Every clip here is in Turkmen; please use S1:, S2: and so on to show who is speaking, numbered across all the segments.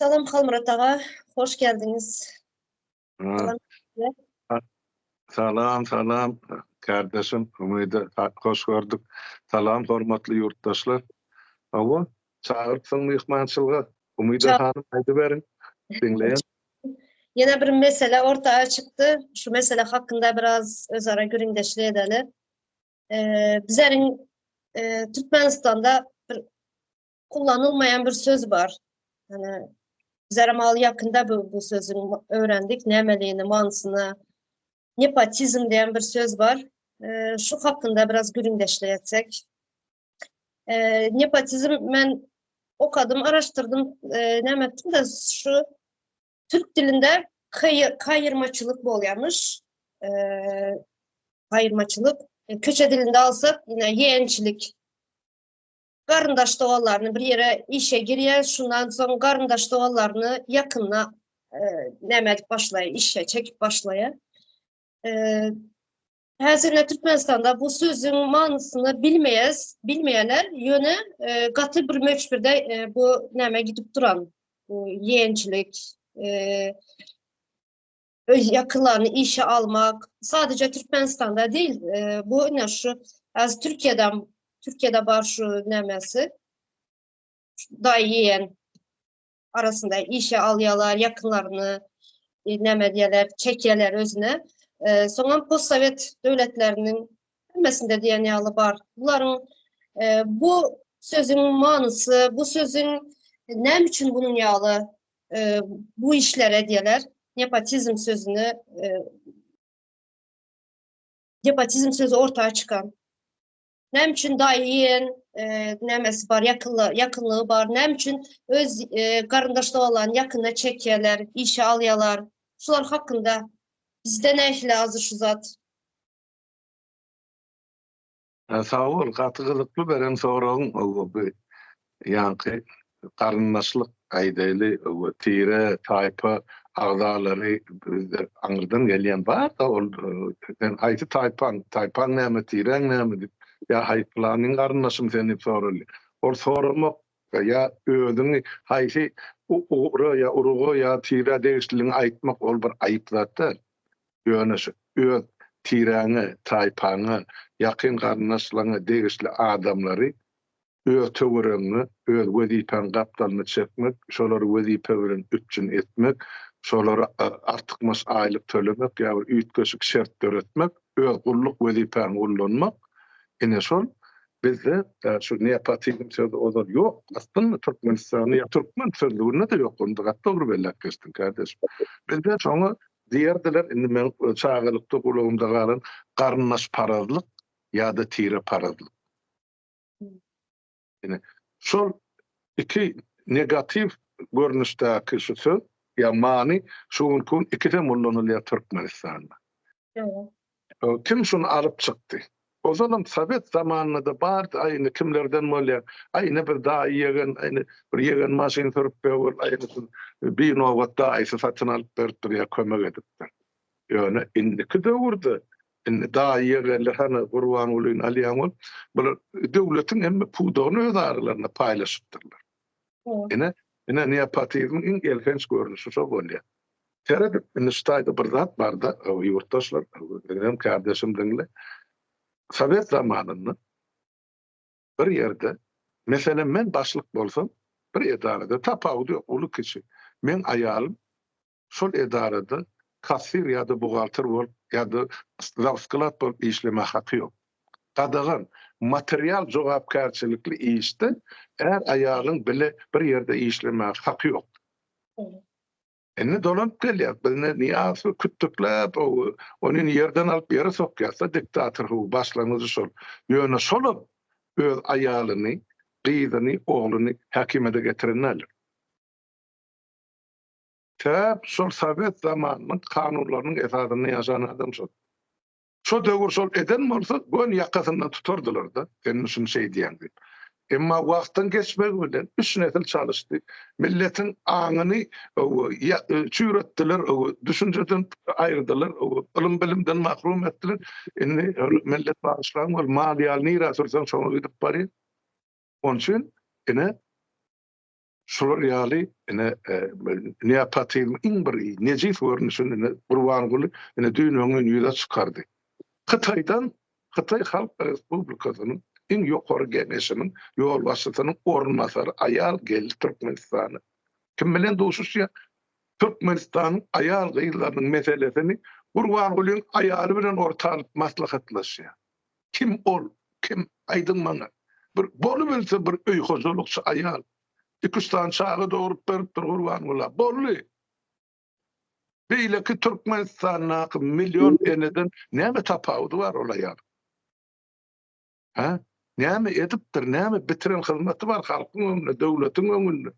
S1: Salam Halmyrat aga, hoş geldiňiz.
S2: Salam, salam kärdeşim Umyda, hoş gördük. Salam hormatly ýurtdaşlar. Hawa, çagyrypsyň myhmançylyga. Umyda hanym aýdyberiň, diňleýän.
S1: Ýene bir mesele orta çykdy. Şu mesele hakynda biraz özara gürrüňdeşlik edeli. Bizleriň Türkmenistanda bir kullanylmaýan bir söz bar. Yani bizlere mal yakında bu, bu sözün öğrendik. Nämeligini, manysyny. Nepotizm diýen bir söz bar. E, şu hakkında biraz gürrüňdeşlik etsek. E, nepotizm men okadym, araştyrdım, e, näme etdim de şu Türk dilinde kayır, kayırmaçılık bolýarmyş. E, kayırmaçılık. E, köçe dilinde alsak yine yeğençilik garyndaş doganlaryny bir ýere işe girýär, şundan soň garyndaş doganlaryny ýakynyna näme edip başlaýar, işe çekip başlaýar. Häzir ine Türkmenistanda bu sözüň manysyny bilmeýäs, bilmeýärler, ýöne gaty bir möçberde bu näme gidip duran, bu ýeňçilik, öz ýakynlaryny işe almak sadece Türkmenistanda değil e, bu ne şu az Türkiye'den Türkiye'de bar şu nemesi dayı yeğen arasında işe alýarlar yakınlarını e, neme diýerler çekýärler özüne. E, soňam postsovet döwletleriniň hemmesinde diýen ýaly bar. Bularyň e, bu sözüň manysy, bu sözüň näme üçin bunuň ýaly e, bu işlere diýerler. Nepotizm sözüni e, nepotizm sözü ortaya çıkan. Näme üçin daýy ýen e, nämesi bar, ýakynly, ýakynlygy bar. Näme üçin öz e, garyndaş doganlaryny ýakynyna çekýärler, işe alýarlar. Şular hakynda bizde nähili azy şu zat?
S2: Sag bol, gaty gyzykly beren soragyň bu ýaňky garyndaşlyk aýdaýly tire, taýpa agzalary bizde aňyrdan gelýän bar-da ol sen haýsy taýpaň, taýpaň näme, tiräň näme diýip ýa haýsy pylanyň garyndaşymy sen diýip soralýar. Ol soramak ýa özüňi haýsy ugra ýa uruga ýa tirä degişliligiňi aýtmak ol bir aýyp zat däl. Ýöne şu öz tiräňe, taýpaňa, ýakyn garyndaşlaryňa degişli adamlary öz töweregiňe, öz wezipäň gapdalyna çekmek, şolary wezipe bilen üpjün etmek, şolara artykmaç aýlyk tölemek ýa bir üýtgeşik şert döretmek, öz gulluk wezipäňi ullanmak, ine şol bizde şu nepotizm sözi ozal ýok. Aslynda Türkmenistanda ýa türkmen sözlüginde-de ýok, ony gaty dogry belläp geçdiň kärdeşim. Bizde şoňa Diýerdiler, indi meň çagalykda gulagymda galan garyndaşparazlyk ýa-da tireparazlyk. Ine, şol iki negatiw görnüşdäki şu söz ýa many şu günki gün ikisem ullanylýar Türkmenistanda. Kim şuny alyp çykdy? Ozalam sowet zamanynda-da bardy, aý indi kimlerden bolýar, aý ine bir daýy ýegen, aý ine bir ýegen maşyn sürüp ýör, aý ine şu binobat daýysy satyn alyp beripdir ýa kömek edipdir. Ýöne indiki döwürde indi daýy ýegenler hany Gurbangulyny alýaň bolup, bular döwletiň hemme pudagyny öz aralarynda paýlaşypdyrlar. Ine, ine neopatizmiň iň elhenç görnüşi şo bolýar. Seredip, indi şu taýda bir zat bar-da, ýurtdaşlar, menem kärdeşim diňle. Sowet zamanynda bir ýerde, meselem, men başlyk bolsam, bir edarada, tapawudy ýok, uly-kiçi, meň aýalym şol edarada kassir ýa-da buhgalter bolup ýa-da zawsklad bolup işlemäge haky ýok. Gadagan. Material jogapkärçilikli işde är-aýalyň bile bir ýerde işlemäge haky ýok. Indi dolanyp gelýär. Biz indi Nyýazowy kütdükläp, ony indi ýerden alyp ýere sokýas-da, diktator how, başlangyjy şol. Ýöne şolam öz aýalyny, gyzyny, ogluny häkimiýete getiren däldir. Sebäp şol sowet zamanynyň kanunlarynyň esasynda ýaşan adam şol. Şo döwür şol eden bolsa göni ýakasyndan tutardylar-da, sen şuny şeýdýäň diýip. Emma wagtyň geçmegi bilen üç nesil çalyşdy. Milletiň aňyny çüýretdiler, düşünjeden aýyrdylar, ylym-bilimden mahrum etdiler. Indi millet bagyşlaň ol mal ýaly nirä sürseň şoňa gidip barýar. Onuň üçin ine. Şular ýaly ine neopatizmiň iň bir nejis görnüşini ine Gurbanguly ine düýn öňňin ýüze çykardy. Hytaýdan Hytaý Halk Respublikasynyň iň ýokary geňeşiniň ýolbaşçysynyň orunbasary aýal geldi Türkmenistana. Kim bilen duşuşýar? Türkmenistanyň aýal-gyzlarynyň meselesini Gurbangulyň aýaly bilen orta alyp maslahatlaşýar. Kim ol? Kim? Aýdyň maňa. Bir bolubilse bir öý hojalykçy aýal. Iki-üç sany çaga dogrup beripdir Gurbangula. Boldy. Beýleki Türkmenistandaky million eneden näme tapawudy bar ol aýalyň? Hä? Näme edipdir, näme bitiren hyzmaty bar halkyň öňünde, döwletiň öňünde?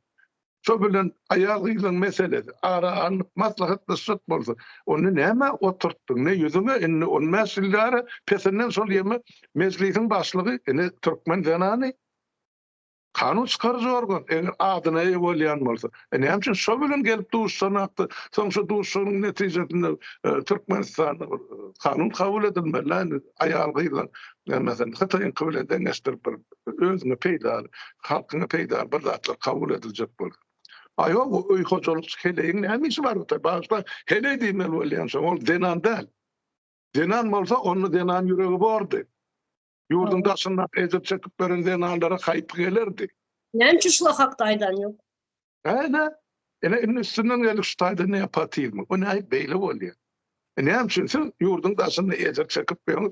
S2: Şo bilen aýal-gyzlaň meselesi ara alnyp maslahatlaşjak bolsa, onda nämä oturtdyň, ne ýüzüňe indi on bäş ýyl bäri pesinden şol ýeme mejlisiň başlygy ine türkmen zenany. Kanun çykaryjy organ, eger adyna eýe bolýan bolsa, e näme üçin şo bilen gelip duşuşanakdy, soň şo duşuşygyň netijesinde Türkmenistanda bir kanun kabul edilmeli, indi aýal-gyzlar, meselem, Hytaýyňky bilen deňeşdirip bir özüňe peýdaly, halkyňa peýdaly bir zatlar kabul ediljek bolsa. A ýok, o öý hojalykçy heleýiň näme işi bar Hytaý? Bagyşlaň, heleý diýmeli bolýan şoň, ol zenan däl. Zenan bolsa, onda zenan ýüregi bordy. Ýurduň daşynda ejir çekip beren zenanlara haýpy gelerdi.
S1: Näme üçin şular hakda aýdan ýok?
S2: Ene, ene indi üstünden geldik şu taýda neopatizmiň. O nähili beýle bolýar? E näme üçin siz ýurduň daşynda ejir çekip ýöňüz?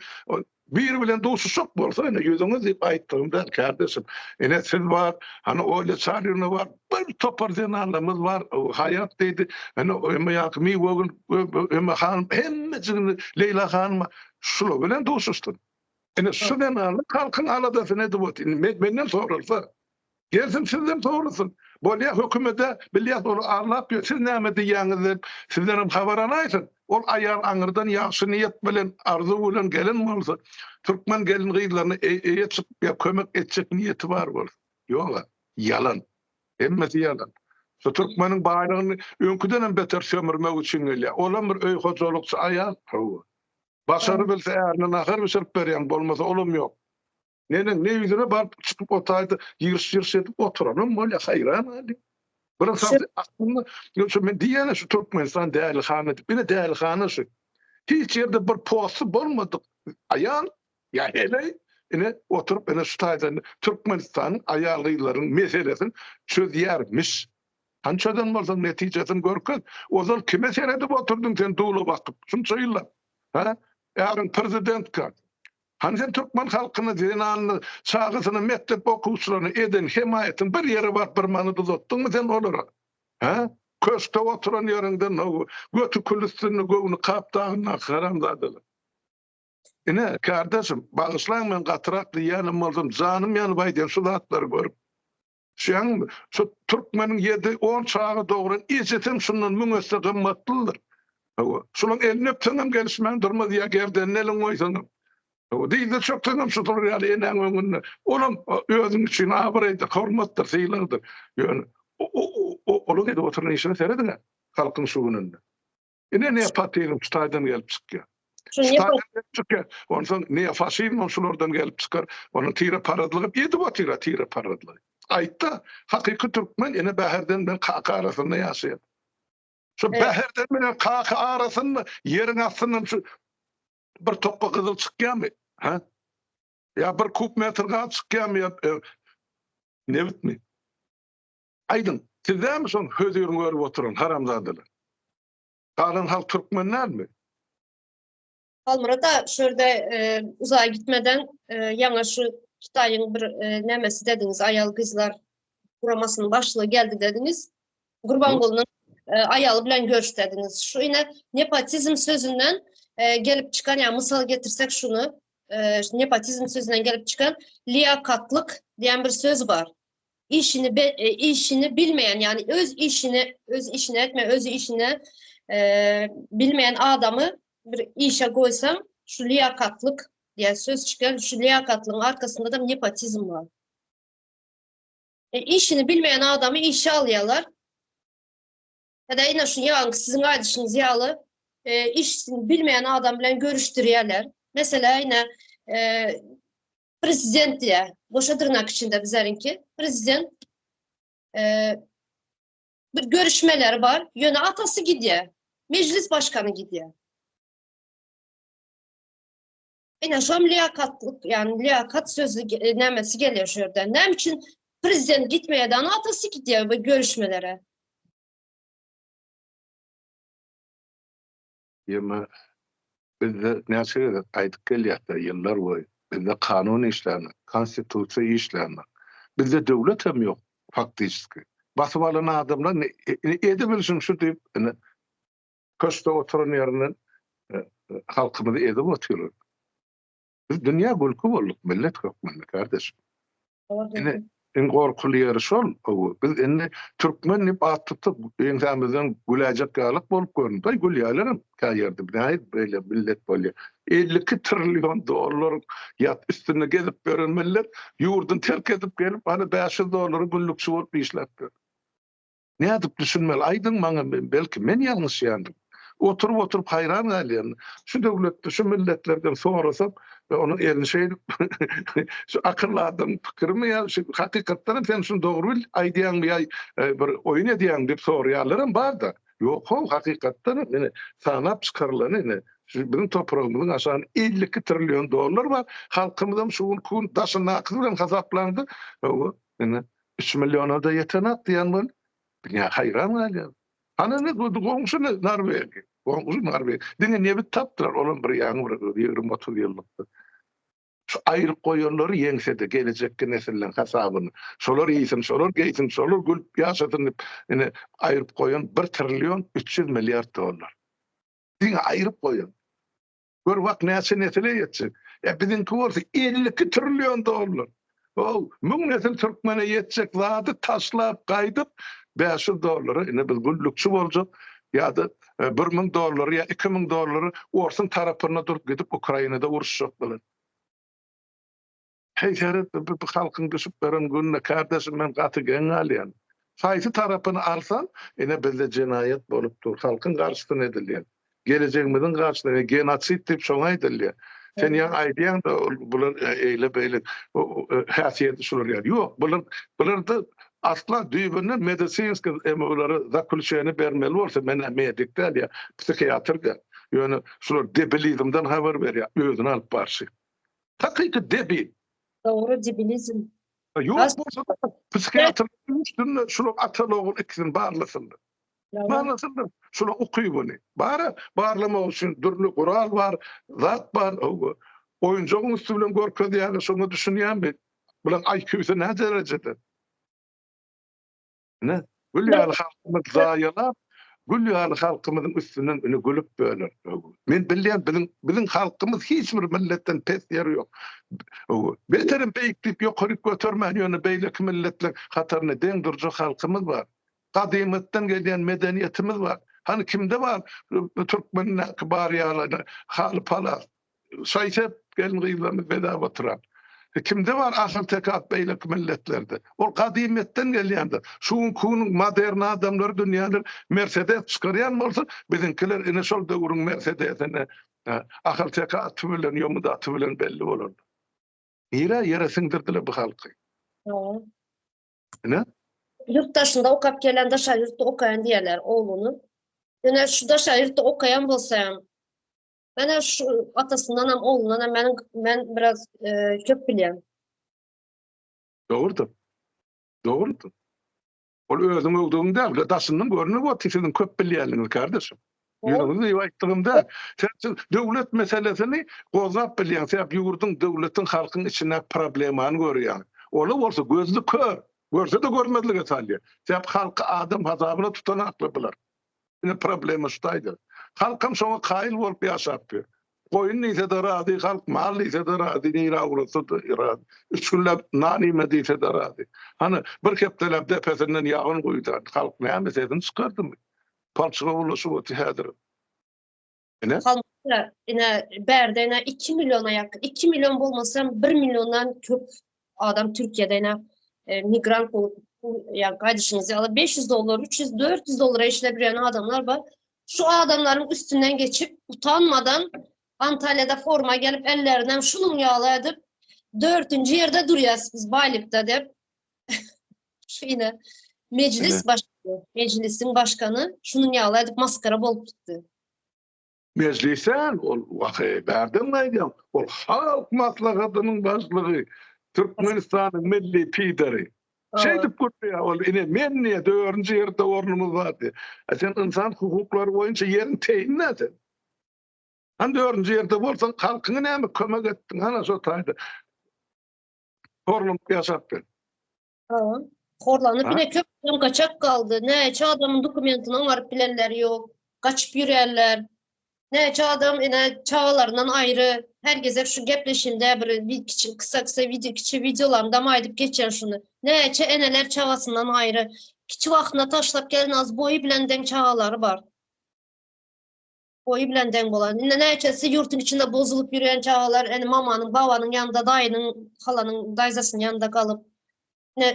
S2: Biri bilen duşuşjak bolsa ene ýüzüňiz diýip aýtdygym däl kärdeşim. Ene siz bar, hany Olýa Çaryýewna bar, bir topar zenanlarymyz bar, Haýat diýdi, ene emme ýaňky Miwegül, emme hanym hemmejigini Leýla hanym şular bilen duşuşdym. Ine şu zenanlar halkyň aladasyny edip otyr. Indi menden soralsa, gelsin sizden sorasyn. Bolýa hökümede bilýäs ol arlap ýör. Siz näme diýýäňiz diýip, sizdenem habar alaýsyn. Ol aýal aňyrdan ýagşy niýet bilen, arzuw bilen gelen bolsa, türkmen gelin-gyzlaryna eýe çykyp ýa kömek etjek niýeti bar bolsa. Ýog-a, ýalan. Hemmesi ýalan. Şu türkmeniň baýlygyny öňküdenem beter sömürmek üçin gelýär. Olam bir öý hojalykçy aýal. Hawa. Başarybilse ärine nahar bişirip berýän, bolmasa olam ýok. Neneň, ne ýüzüne baryp çykyp otaýda ýyrş-ýyrş edip oturanam bolýar, haýran galýan. Bir ynsan aslynda şu men diýýän-ä şu Türkmenistan dälihana diýip, ine dälihana şu. Hiç ýerde bir posty bolmadyk aýal ýa heleý ine oturyp ine şu taýdan Türkmenistanyň aýal-gyzlarynyň meselesini çözýärmiş. Hany çözen bolsaň netijesini görkez. Ozal kime seredip oturdyň sen dula bakyp şunça ýyllap? Hä? Äriň prezidentka. Hany sen türkmen halkyna, zenanyna, çagasyna, mekdep okuwçylaryna eden hemaýatyň bir ýere baryp bir manat uzatdyňmy sen olara? Hä? Köşkde oturan ýeriňden göti kül üstünde göwni Kap dagyndaky haramzadalar. Ine, kardeşim, bagyşlaň men gatyrak diýýänem bolsam, janym ýanyp aýdýan şu zatlary görüp. Şeň, şu türkmeniň ýedi, on çaga dogran ejesem şundan müň esse gymmatlydyr. Hawa, şulaň elini öpseňem gelişmän durmaz ýa gerdenine eliňi goýsaňam. Hawa, dyzda çökseňem şu durar ýaly enäň öňünde. Olam özüň üçin abraýdyr, hormatdyr, sylagdyr. Ýöne olaň edip oturan işine serediň-ä halkyň şu gününde. Ine neopatizm şu taýdan gelip çykýar. Şu taýdan gelip çykýar. Onsoň neofaşizm hem şulardan gelip çykar. Onuň tireparazlygy edip otyr-a tireparazlygy. Aýtda, hakyky türkmen ine Bäherden bilen Kaka arasynda ýaşaýar. Şu Bäherden bilen Kaka arasynda ýeriň astyndan şu bir tokga gyzyl çykýarmy? Hä? Ýa bir kub metr gaz çykýarmy ýa e, nebitmi? Aýdyň, siz dälmi şoň hözirini görüp oturan haramzadalar? Galan halk türkmen dälmi?
S1: Halmyrat aga, şu ýerde e, uzaga gitmeden e, ýaňa şu Hytaýyň bir e, nämesi dediňiz, aýal gyzlar guramasynyň başlygy geldi dediňiz. Gurbangulynyň e, aýaly bilen görüş dediňiz. Şu ine nepotizm sözünden e, gelip çykan, ýa mysal getirsek şuny, e, nepotizm sözünden gelip çykan liýakatlyk diýen bir söz bar. işini be, e, işini bilmeýän, ýagny öz işini öz işini etme, öz işini e, bilmeýän adamy bir işe goýsaň, şu liýakatlyk diýen söz çykýar. Şu liýakatlygyň arkasynda da nepotizm bar. E, işini bilmeýän adamy işe alýarlar. Ya-da ine şu ýaňky siziň aýdyşyňyz ýaly e, işini bilmeýän adam bilen görüşdirýärler. Mesela ine e, Prezident diýýär. Goşa dyrnak içinde bizleriňki. Prezident. Bir görüşmeleri bar. Ýöne atasy gidýär. Mejlis başkany gidýär. Ine şom liýakatlyk, ýagny liýakat sözü nämesi gelýär şu ýerden. Näme üçin prezident gitmeýär-de, atasy gidýär bu görüşmelere?
S2: Ýöne bizde näçe gezek aýdyp gelýäs-de ýyllar boýy, bizde kanun işlänok, konstitusiýa işlänok. Bizde döwlet hem ýok faktiçeski. Basyp alan adamlar indi edebilşiň şu diýip, indi köşkde oturan ýerinden halkymyzy ezip otyrlar. Biz dünýä gülki bolduk millet hökmünde kardeşim. Ine, iň gorkuly ýeri şol, biz indi türkmen diýip at tutsak, ýeňsämizden güläýjek ýalyk bolup göründi. Aý, gülýärlerem kä ýerde, nähili beýle millet bolýar. 52 trillion dollar ýat üstünde gezip ýören millet ýurduny terk edip gelip, hany 500 dollara günlükçi bolup işläp ýör. Nädip düşünmeli aýdyň maňa belki men ýalňyşýandyryn. Oturyp oturyp haýran galýan. Şu döwletde şu milletlerden sorasak onuň elini şeýdip şu akylly adamyň pikirimi ýa şu hakykatdan hem sen şuny dogry bil aýdýaňmy ýa e, bir oýun edýäňmi diýip soraýanlar hem barda. Ýok how hakykatdan hem ine sanap çykarylany ine şu biziň topragymyzyň aşagynda 52 trillion dollar bar. Halkymyzam şu günki gün daşyndaky bilen hasaplanda ine Üç milliona-da ýetenok diýen bol. Dünýä haýran galýar. Hany indi goňşy Norwegiýa. Goňşy Norwegiýa. Diňe nebit tapdylar, olam bir ýaňy bir 20-30 ýyllykda. Şu aýryp goýanlary ýeňsede gelejekki nesilleň hasabyny. Şolar iýsin, şolar geýsin, şolar gülüp ýaşasyn diýip, ine aýryp goýan 1 trillion 300 milliard dollar. Diňe aýryp goýan. Gör bak näçe nesile ýetjek. E biziňki bolsa 52 trillion dollar. Ow, müň nesil türkmene ýetjek zady taşlap gaýdyp 500 dollara ine biz güllükçi boljak ýa-da 1000 e, dollary ýa 2000 dollary orsuň tarapynda durup gidip Ukrainada uruşjak bilen. Heý seret bu halkyň düşüp beren gününe kardeşim men gaty geň galýan. Haýsy tarapyny alsaň ine bizde jenaýat bolup dur. Halkyň garşysyna edilýän. Gelejegimiziň garşysyna genosid diýip şoňa aýdylýar. Sen ýaňy aýdýaň-da bular eýle beýle häsiýeti şular ýaly. Ýok bular bularda asla düýbünden medisinskiý eme bulara zaklýuçeniýe bermeli bolsa men-ä medik däl ýa psihiatr däl. Ýöne şular debilizmden habar berýär özüni alyp barşy. Hakyky debil.
S1: Dogry debilizm.
S2: Ýok bolsa psihiatrlaryň üstünde şular ataly ogul ikisini barlasynlar. Barlasynlar şular ukybyny. Bara barlamak üçin dürli gural bar, zat bar. Oýunjagyň üsti bilen görkezýärler, şoňa düşünýänmi? Bulaň IQ-sy nä derejede? Ine, gül ýaly halkymyz zaýalap, gül ýaly halkymyzyň üstünden ine gülüp böler. Men bilýän biziň biziň halkymyz hiç bir milletden pes ýeri ýok. Beterem beýik diýip ýokaryk götermän ýöne beýleki milletler hataryna deň durjak halkymyz bar. Gadymyýetden gelýän medeniýetimiz bar. Hany kimde bar türkmendäki bar ýaly haly palas. Şaý-sep gelin-gyzlarymyz bezäp oturan. Kimde bar ahalteke at beýleki milletlerde? Ol gadymyýetden gelýändir. Şu günki günüň modern adamlary dünýäde Mersedes çykarýan bolsa, biziňkiler ine şol döwrüň Mersedesini ahalteke aty bilen, ýomut aty bilen belli bolardy. Nirä ýere siňdirdiler bu halky? Ine.
S1: Ýurt daşynda okap gelen daşary ýurtda okaýan diýerler ogluny. Ýöne şu daşary ýurtda okaýan bolsa hem Menä şu atasyndanam oglundanam meniň men biraz e, köp bilýän.
S2: Dogrudyr. Dogrudyr. Ol özüň öwdügiň däl, daşyndan görünip otyr siziň köp bilýänligiňiz kardeşim. Ýüregiňizi diýip aýtdygym däl. Sen döwlet meselesini gozgap bilýäň, sebäp ýurduň, döwletiň, halkyň içindäki problemany görýäň. Ola bolsa gözli kör, görse-de görmezlige salýar. Sebäp halky adam hasabyna tutanaklar bular. Ine problema şu taýda. Halkam şoňa kaýyl bolup ýaşap ýör. Goýun diýse-de razy, halk mal diýse-de razy, nirä ugrasa-da razy. Üç günläp nan iýme diýse-de razy. Hany, bir hepdeläp depesinden ýagyn guýdy. Halk näme sesini çykardymy? Palçyga bulaşyp otyr häzirem.
S1: Ine. Halkda ine bärde ine 2 milliona ýakyn, 2 million bolmasa hem 1 milliondan köp adam Türkiýede ine e, migrant bolup ýa gaýdyşyňyz ýaly 500 dollar, 300, 400 dollara işläp ýören adamlar bar. Şu adamlaryň üstünden geçip utanmadan Antalya'da forma gelip ellerinden şunuň ýaly edip dördünji ýerde durýas biz baýlykda dep. Şu ine. Mejlis başlygy, mejlisiň başkany şunuň ýaly edip maskara bolup gitdi.
S2: Mejlis däl, ol wahy, bärden gaýdýan, ol Halk Maslahatynyň başlygy, Türkmenistanyň milli pideri. Şeýdip gürleýär ol, ine men diýýär, dördünji ýerde ornumyz bar diýýär. A sen ynsan hukuklary boýunça ýeriň teýinde sen. Han dördünji ýerde bolsaň, halkyňa näme kömek etdiň, hana şo taýda horlanyp ýaşap ýör.
S1: Hawa. Horlanyp ine köp adam gaçak galdy. Näçe adamyň dokumentini oňaryp bilenleri ýok. Gaçyp ýörýärler. Näçe adam ine çagalaryndan aýry. Her gezek şu gepleşimde bir kiçi kısa kısa video kiçi wideolarymda aýdyp geçýän şuny. Näçe eneler çagasyndan aýry. Kiçi wagtynda taşlap gelen az boýy bilen deň çagalary bar. Boýy bilen deň bolan. Indi näçesi ýurtuň içinde bozulyp ýören çagalar, ene mamanyň, babanyň ýanynda, daýynyň, halanyň, daýzasynyň ýanynda galyp. Ine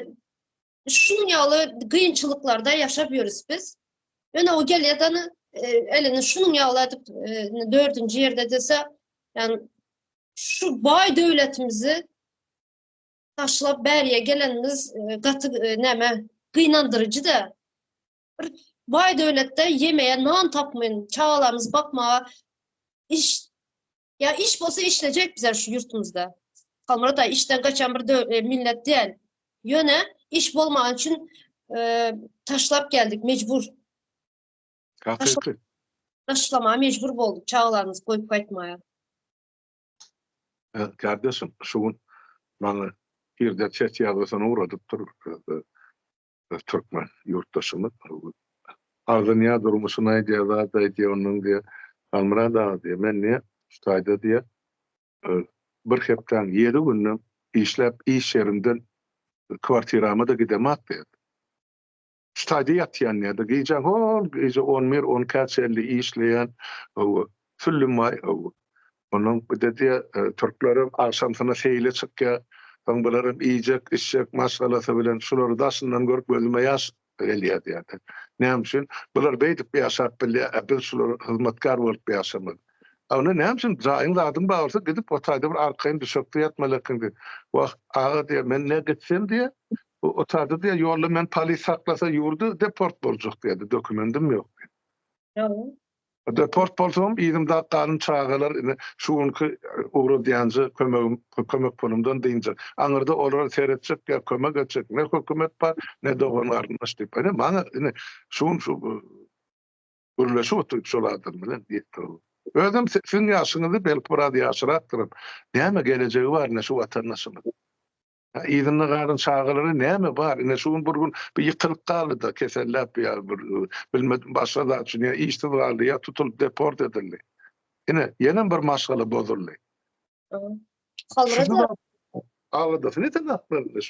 S1: şunuň ýaly kynçylyklarda ýaşap ýörüs biz. Ýöne o gelýär e, elini şunuň ýaly edip e, dördünji ýerde dese, ýani şu baý döwletimizi taşlap bäriye gelenimiz e, gaty näme gynandyryjy da. Bir baý döwletde ýemeye nan tapmaýyn, çagalarymyzy bakmaga iş ya iş bolsa işlejek bizler şu ýurtumyzda. Halmyrat aý işden gaçan bir e, millet däl. Ýöne iş bolmagan üçin e, taşlap geldik mecbur.
S2: Hakyky.
S1: Taşlamaga mecbur bolduk çagalarymyzy goýup gaýtmaga.
S2: Kardeşim, şu gün maňa irden ses ýazgysyny ugradypdyr. Türkmen ýurtdaşymyz agzynýar durmuşyny aýdýar zat aýdýar ondan diýýär Halmyrat aga diýýär men diýýär şu taýda diýýär bir hepdäň ýedi gününem işläp iş ýerimden kwartirama-da gidemak diýýär. Şu taýda ýatýan diýýär-de gije hol gije on bir on ikä çenli işleýän süllümbaý Ondan bir-de diýýär, türklerem agşamsyna seýle çykýar. Soň bularam iýjek, içjek maşgalasy bilen şulary daşyndan görüp gözüme ýaş gelýär diýýär. Näme üçin? Bular beýdip ýaşap bilýär, a biz şulara hyzmatkär bolup ýaşamaly. A onda näme üçin jaýyň zadyň bar bolsa gidip o taýda bir arkaýyn düşekde ýatmaly ekeniň diýýär. Wah, aga diýýär, men ne gitsem diýýär, o taýda diýýär, ýolda meni polis saklasa ýurda deport boljak diýýär, dokumendim ýok diýýär. Deport bolsam yzymda galan çagalar ine şu günki ugradýanja kömegim kömek pulumdan dynjak. Aňyrda olara seretjek ýa kömek etjek ne hökümet bar ne dogan garyndaş diýip. Ine maňa ine şu gün şu gürleşip otyrdyk şol adam bilen diýip. Özem siziň ýaşyňyzda belki biraz ýaşrakdyryn. Näme gelejegi bar ine şu watandaşymyz. Yzynda galan çagalary näme bar? Ine şu gün bir gün bir ýykylyp galdy-da, keselläp ýa bir bilmedim başga zat üçin ýa işsiz galdy, ýa tutulyp deport edildi. Ine, ýenem bir maşgala bozuldy.
S1: Şu
S2: aladasyny eden atmaly.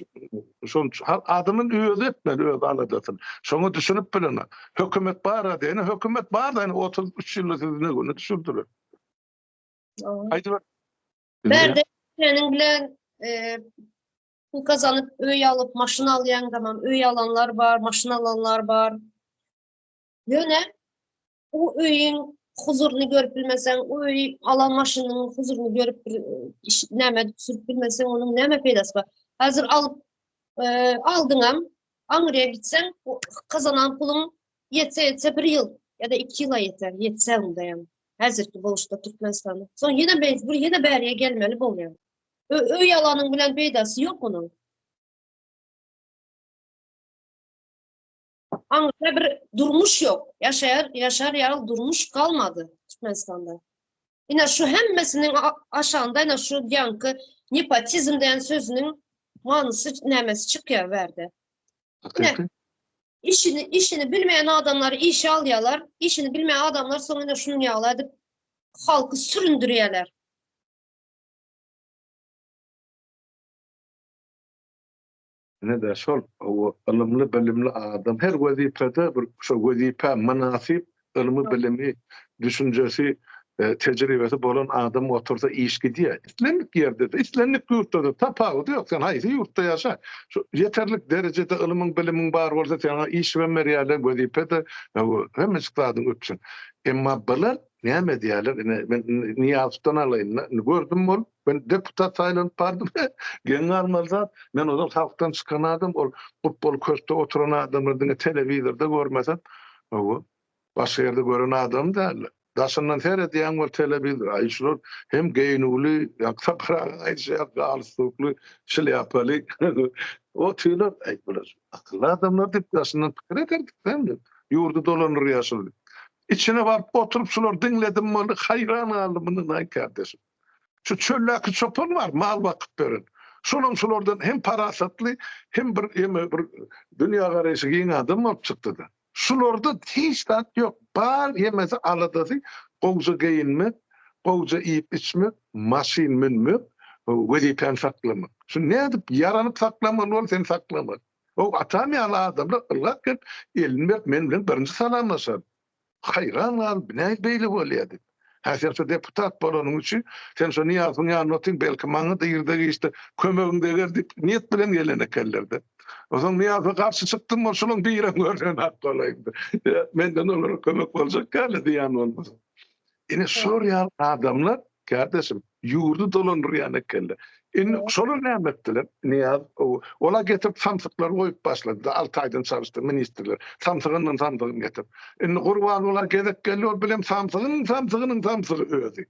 S2: Şol adamyň özi etmeli öz aladasyny. Şoňa düşünip bilenok. Hökümet bar-a diýene, hökümet bar-da, ine 33 ýylda sizi ne güne düşürdiler. Aýdyber.
S1: Bärde seniň bilen e, pul kazanyp öý alyp, maşyn alýan tamam, öý alanlar bar, maşyn alanlar bar. Ýöne o öýüň huzuryny görüp bilmeseň, o öýi alan maşynyň huzuryny görüp bir iş näme sürüp bilmeseň, onuň näme peýdasy bar? Häzir alyp e, aldyňam, aňryýa gitseň, kazanan puluň ýetse ýetse bir ýyl ýa-da iki ýyla ýeter, ýetse onda Häzirki boluşda Türkmenistanda. Soň ýene mejbur ýene bäriye gelmeli bolýar. Öý alanyň bilen peýdasy ýok onuň. Aňyrda bir durmuş ýok. Ýaşaýar, ýaşar ýaly durmuş galmady Türkmenistanda. Ine şu hemmesiniň aşagynda ine şu ýaňky nepotizm diýen sözüniň manysy nämesi çykýar bärde. Ine işini işini bilmeýän adamlary işe alýarlar. Işini bilmeýän adamlar soň ine şunuň ýaly edip halky süründürýärler.
S2: Ine-de şol ylymly bilimli adam her wezipede bir şo wezipä mynasyp ylmy bilimi düşünjesi tejribesi bolan adam otursa iş gidýär. Islendik ýerde-de, islendik ýurtda-da tapawudy ýok. Sen haýsy ýurtda ýaşa, şu ýeterlik derejede ylmyň, bilimiň bar bolsa saňa işem berýärler, wezipe-de, hemmejik zadyň üpjün. Emma bular näme edýärler? Ine, men Nyýazowdan alaýyn. Indi gördüm bolup, men deputat saýlanyp bardym. Geň galmaly zat, men ozal halkdan çykan adam, ol gupbaly köşkde oturan adamlary diňe telewizorda görmesem, hawa, başga ýerde gören adam däldi. Daşyndan seredýäň bol telewizor, aý şular hem geýnüwli, ýa Sapar agaň aýdyşy ýaly galstukly, şlýapaly otyrlar. Aý bular akylly adamlar diýip daşyndan pikir ederdik däl. Ýurdy dolandyrýar şul diýip. Içine baryp oturyp şulary diňledim boldy, haýran galdym mundan aý kardeşim. Şu çöldäki çopan bar, mal bakyp beren. Şolam şulardan hem parasatly, hem bir eme bir dünýägaraýşy giň adam bolup çykdy-da. Şularda hiç zat ýok. Bar ýemesi aladasy gowja geýinmek, gowja iýip-içmek, maşyn münmek, wezipäni saklamak. Şu nädip ýaranyp saklamaly bol sen saklamaly. O atam ýaly adamlar ylgap gelip elini berip men bilen birinji salamlaşar. Haýran galyp nädip beýle bolýar diýip. Hä sen şo deputat bolanyň üçin sen şo Nyýazowyň ýanynda otyň belki maňa-da irde-giçde kömegiň deger diýip niýet bilen gelen ekenler-de. Onsoň Nyýazowa garşy çykdym ol şolaň birem görnen hak bolaýynda. Menden olara kömek boljak däl-le diýýän bolmasa. Ine şolar ýaly adamlar kärdeşim ýurdy dolandyrýan ekenler. Indi şolar näme etdiler? Nyýaz ola getirip samsyklary goýup başlady. Alty aýdan çalyşdy ministrler. Samsygyndan samsygyny getirip. Indi Gurbanguly gezek geldi ol bilem samsygynyň samsygynyň samsygy özi.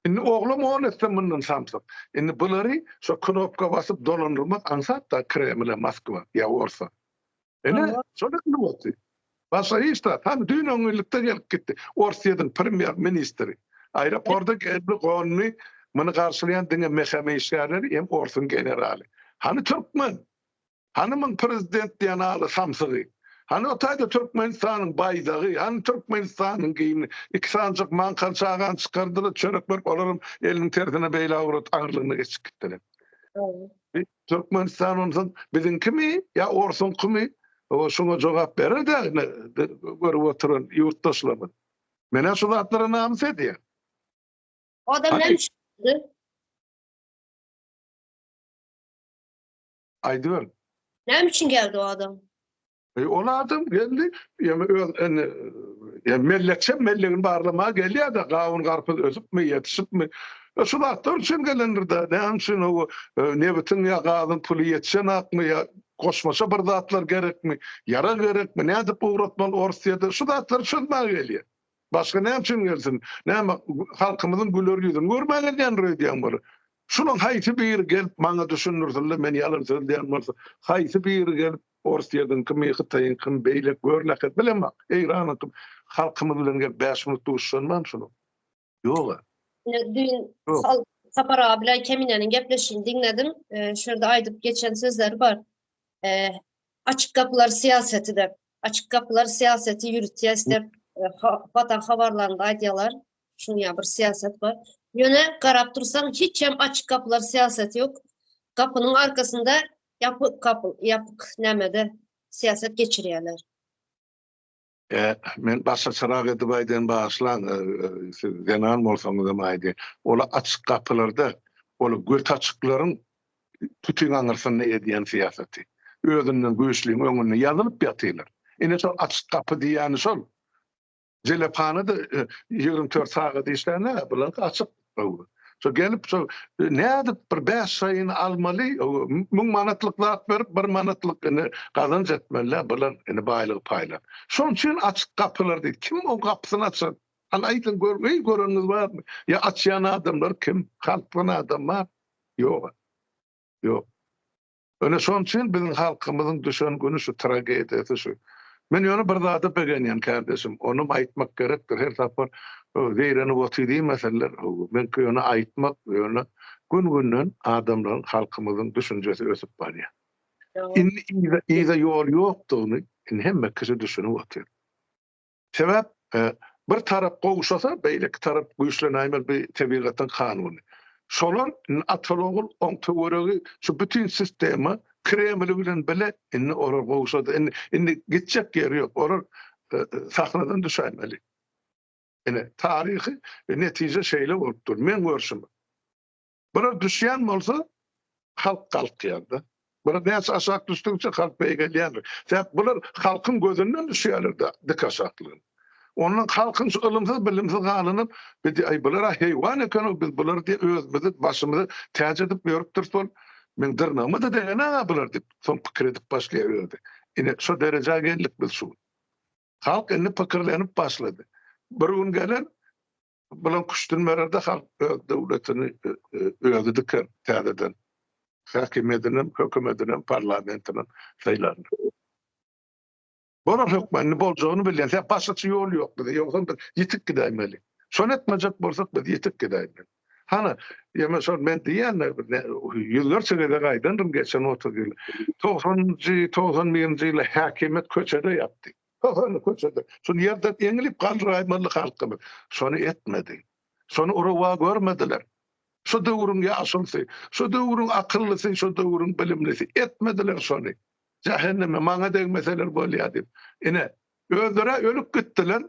S2: Indi oglam on etse mundan samsyk. Indi bulary şo knopka basyp dolandyrmak aňsat-da Kremle, Moskwa ýa Orsa. Ine, şol indi boldy. Başga hiç zat. Hany düýn öňňinlikde gelip gitdi. Orsýetiň premýer ministri. Aeroporta geldi, gondy. Muny garşylaýan diňe MHM işgärleri hem orsuň generaly. Hany türkmen? Hany muň prezident diýen aly samsygy? Hany o taýda Türkmenistanyň baýdagy? Hany Türkmenistanyň gimni? Iki sanyjak maňkaly çagany çykardylar, çörek berip, olaram eliniň tersine beýle ugradyp aňyrlygyna geçip gitdiler. Türkmenistan onsoň biziňkimi ýa orsuňkymy? Şuňa jogap berer däl görüp oturan ýurtdaşlarymyz. Men-ä şu zatlara namys edýän.
S1: O adam näme üçin geldi?
S2: Aýdyber.
S1: Näme üçin geldi o adam?
S2: E, ol adam geldi, ýa öz indi ýa mellekçe mellegini barlamaga gelýär-de, gawun garpyz ösüpmi, ýetişipmi? E, şu zatlar üçin gelendir-de. Näme üçin o e, nebitiň ýa gazyň puly ýetişenakmy ýa goşmaça bir zatlar gerekmi, ýarag gerekmi, nädip ugratmaly Orsýete? Şu zatlary çözmäge gelýär. Başga näme üçin gelsin? Näme halkymyzyň güler ýüzüni görmäge gelýändir öýdýäň bular? Şulaň haýsy biri gelip maňa düşündirsinle men ýalan sözleýän bolsa, haýsy biri gelip Orsýetiňkimi, Hytaýyňkymy, beýleki görnäket bilemok, Eýranyňkymy halkymyz bilen gelip bäş minut duşuşan barmy şulaň? Ýog-a.
S1: Ine düýn Sapar aga bilen Keminäniň gepleşigini diňledim. Şu ýerde aýdyp geçen sözleri bar. Açyk gapylar syýasaty diýip. Açyk gapylar syýasaty ýüritýäs diýip, Watan habarlarynda aýdýarlar. Şunuň ýaly bir syýasat bar. Ýöne garap dursaň hiç hem açyk gapylar syýasaty ýok. Gapynyň arkasynda ýapyk gapy, ýapyk nämede syýasat geçirýärler.
S2: E, men başgaçarak edip aýdaýyn, bagyşlaň, siz zenan bolsaňyzam aýdaýyn. Ol açyk gapylarda, ol göt açyklaryň tütüň aňyrsynda edýän syýasaty. Özünden güýçliň öňünde ýazylyp ýatyrlar. Ine şol açyk gapy diýýäni şol. Jelephana-da 24 sagat işlänä, bularyňky açyk. Şo gelip şo nädip bir bäş şaýyny almaly, müň manatlyk zat berip bir manatlyk ine gazanç etmeli-dä bular ine baýlygy paýlap. Şonuň üçin açyk gapylar diýdi. Kim o gapysyny açar? Hany aýdyň gör, göreniňiz barmy? Ýa açýan adamlar kim? Halkdan adam bar? Ýok. Ýok. Ine şonuň üçin biziň halkymyzyň düşen güni şu tragediýasy şu. Men ýöne bir zada begenýän kärdeşim, onam aýtmak gerekdir her sapar zeýrenip otyr diýmeseler, meňki ýöne aýtmak, ýöne gün-günden adamlaryň halkymyzyň düşünjesi ösüp barýar. Indi yza yza ýol ýokdugyny indi hemme kişi düşünip otyr. Sebäp bir tarap gowşasa, beýleki tarap güýçlenäýmez bu tebigatyň kanuny. Şolar indi ataly-ogul oň töweregi şu bütin sistema Kremli bilen bile indi olar gowşady. Indi indi gitjek ýeri ýok. Olar sahnadan düşäýmeli. Ine taryhy netije şeýle bolup dur. Meň görşüm. Bular düşýän bolsa halk galkýar-da. Bular näçe aşak düşdügiçe halk beýgelýändir. Sebäp bular halkyň gözünden düşýärler-de dik aşaklygyna. Ondan halkyň şu ylymsyz bilimsiz galanyp, biz diýýär, aý bular-a heýwan eken-ow, biz bulary diýýär özümizi başymyzy täç edip ýörüpdiris bol, meň dyrnagyma-da degenok-a bular diýip, soň pikir edip başlaýar özi. Ine, şo derejä geldik biz şu gün. Halk indi pikirlenip başlady. Bir gün geler, bulan küştün berer-de halk öz döwletini özi diker täzeden. Häkimiýetinem, hökümetinem, parlamentinem saýlar. Bolar hökman, indi boljagyny bilýän. Sebäp başgaça ýol ýok bize. Ýogsam biz ýitip gidäýmeli. Şony etmejek bolsak biz ýitip gidäýmeli. Hany, ýa şol men diýýän-de, ýüzlerçe gezek aýdandyryn geçen 30 ýyl. Togsanynjy, 91-nji ýylda häkimiýet köçede ýatdy. Hany köçede. Şony ýerden eňilip galdyraýmaly halkymyz. Şony etmedi. Şony rowa görmediler. Şo döwrüň ýaşulusy, şo döwrüň akyllysy, şo döwrüň bilimlisi etmediler şony. Jähenneme maňa degmeseler bolýar diýip. Ine, özleri-ä ölüp gitdiler.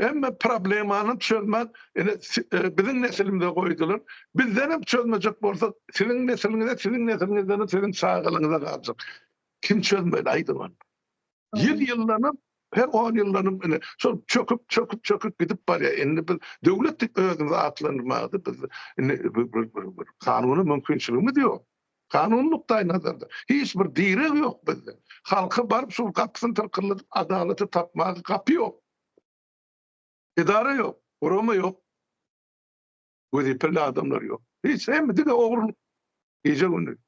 S2: Hemme problemany çözmän, ine, biziň nesilimize goýdular. Bizdenem çözmejek bolsa, siziň nesliňize, siziň nesliňizdenem siziň çagalaryňyza galjak. Kim çözmeli, aýdyň onda. Ýyl ýyllanam, her on ýyldanam ine, şol çöküp, çöküp, çöküp gidip barýar. Indi biz döwlet diýip özümizi atlandyrmaga-da biz indi bir kanuny mümkinçiligimiz ýok. Kanun nukdaýnazarda hiç bir direg ýok bizde. Halka baryp şol gapysyny tyrkyldadyp adalaty tapmaga gapy ýok. Edara ýok, gurama ýok. Wezipeli adamlar ýok. Hiç hemme diňe ogurlyk. Gije gündiz.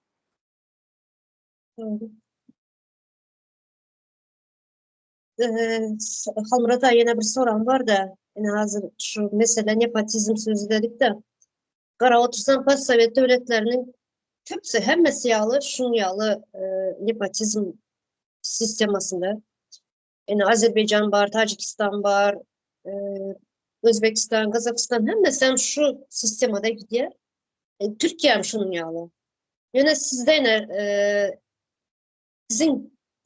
S1: Dogry. Halmyrat aga ýene bir soragym bar-da. Ine hazir şu mesele nepotizm sözi dedik-de. Garap otursaň postsowet döwletleriniň köpüsi hemmesi ýaly şuň ýaly nepotizm sistemasynda. Ine Azerbaýjan bar, Täjigistan bar, Özbegistan, Gazagystan hemmesi hem şu sistemada gidýär. Türkiýe hem şunuň ýaly. Ýöne sizde ine siziň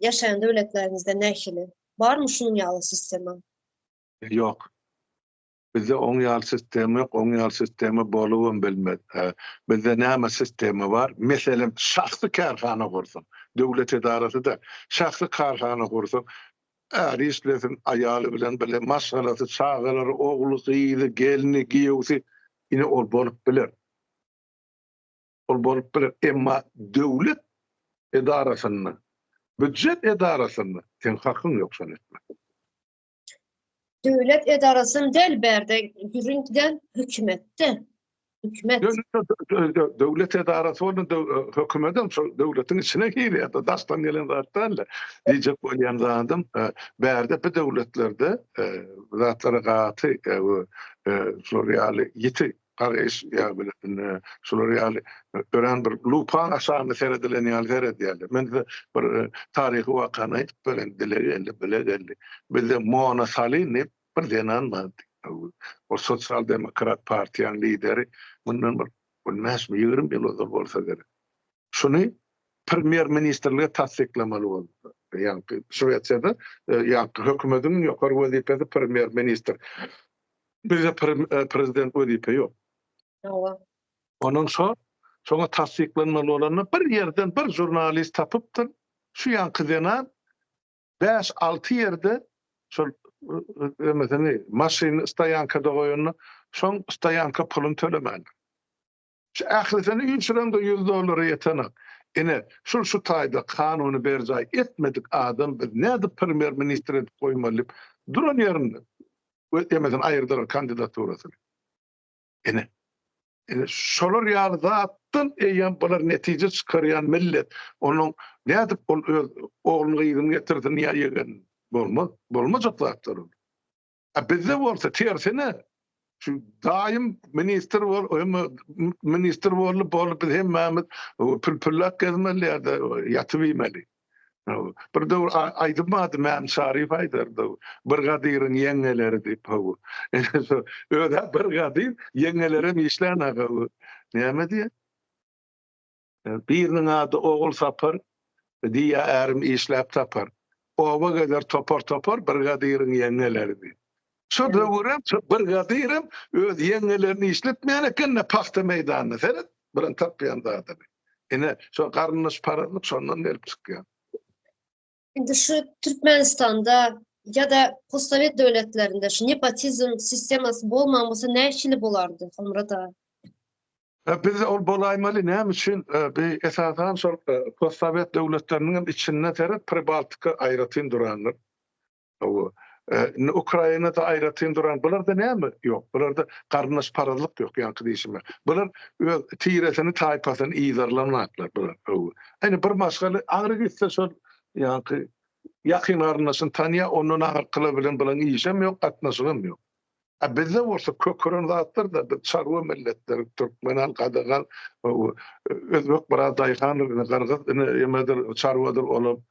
S1: ýaşaýan döwletleriňizde nähili? Barmy şunuň ýaly sistema?
S2: Ýok. Bizde oň ýaly sistema ýok, oň ýaly sistema bolubam bilmez. Bizde näme sistema bar? Meselem, şahsy kärhana gursaň, döwlet edarasy däl, şahsy kärhana gursaň, äri işlesin, aýaly bilen bile, maşgalasy, çagalary, ogly, gyzy, gelni, giýewsi, ine ol bolup biler. Ol bolup biler. Emma döwlet edarasynda, býujet edarasynda seň hakyň ýok şony etmek.
S1: Döwlet edarasyn däl bärde gürrüň giden hökümetde. Hökümet.
S2: Döwlet edarasy bolanda hökümetem şol döwletiň içine girýär-de, daşdan gelen zat däl-de. Diýjek bolýan zadym, bärde bu döwletlerde bu zatlara gaty şular ýaly ýiti garaýyş ýa bilen şular ýaly örän bir lupaň aşagynda seredilen ýaly seredýärler. Men size bir taryhy wakany aýdyp bereýin, dile geldi, bile geldi. Bizde Mona Salin diýip bir zenan bardy. Ol Sosial demokrat partiýanyň lideri. Mundan bir on bäşmi, 20 ýyl ozal bolsa gerek. Şuny premýer-ministrlige tassyklamaly boldy. Ýaňky Şwesiýada ýaňky hökümetiň ýokary wezipesi premýer-ministr. Bizde prezident wezipe ýok.
S1: Hawa.
S2: Onuň şo şoňa tassyklanmaly bolanda bir ýerden bir žurnalist tapypdyr. Şu ýaňky zenan bäş-alty ýerde şol nemesini maşynyny stoýankada goýanda şoň stoýanka puluny tölemändir. Şu ählisini üýşüreňde ýüz dollara ýetenak. Ine, şul şu taýda kanuny berjaý etmedik adam biz nädip premýer ministr edip goýmaly diýip duran ýerinde we emesini aýyrdylar kandidaturasyny. Ine. Ine şolar ýaly zatdan eýýäm bular netije çykarýan millet. Onuň nädip ol öz ogluny gyzyny getirsin ýa ýegenini. Bolmaz. Bolmajak zatlar ol. A bizde bolsa tersine şu daýym ministr bol, ministr boldy, boldy biz hemmämiz pül-püllak gezmeli ýa-da ýatyp iýmeli. Bir döwür aýdym bardy, Mäm Şaryf aýdardy, Bir gadyryň ýeňňeleri diýip, hawa. Öz-ä bir gadyr, ýeňňelerem işlän aga. Näme diýýär? Biriniň ady Ogulsapar, diýýär, ärim işläp tapar. Oba gezer topar-topar, brigadyryň ýeňňeleri diýip. Şo döwürem şo brigadyrem öz ýeňňelerini işletmeýän eken-de pagta meýdanynda. Seret, birin tapýan zadyny. Ine, şo garyndaşparazlyk şondan gelip çykýar.
S1: Indi şu Türkmenistanda. Ýa-da postsowet döwletlerinde şu nepotizm sistemasy bolman bolsa nähili bolardy, Halmyrat aga?
S2: Bizde ol bolaýmaly, näme üçin? Bi esasan şol postsowet döwletleriniň hem içinde seret Pribaltika aýratyn durandyr. Hawa. Indi Ukrainada aýratyn duran bularda näme ýok? Bularda garyndaşparazlyk ýok, ýaňky diýşime. Bular öz tiresini, taýpasyny yzarlanaklar bular. Hawa. Indi bir maşgala aňry gitse şol ýaňky ýakyn garyndaşyny tanýar, ondan aňyrkylar bilen bulaň işem ýok, gatnaşygam ýok. A bizde bolsa kökeren zatlar-da, biz çarwa milletler, türkmen al, gazak al, özbek biraz daýhandyr, ine gyrgyz ine emedir, çarwadyr olam.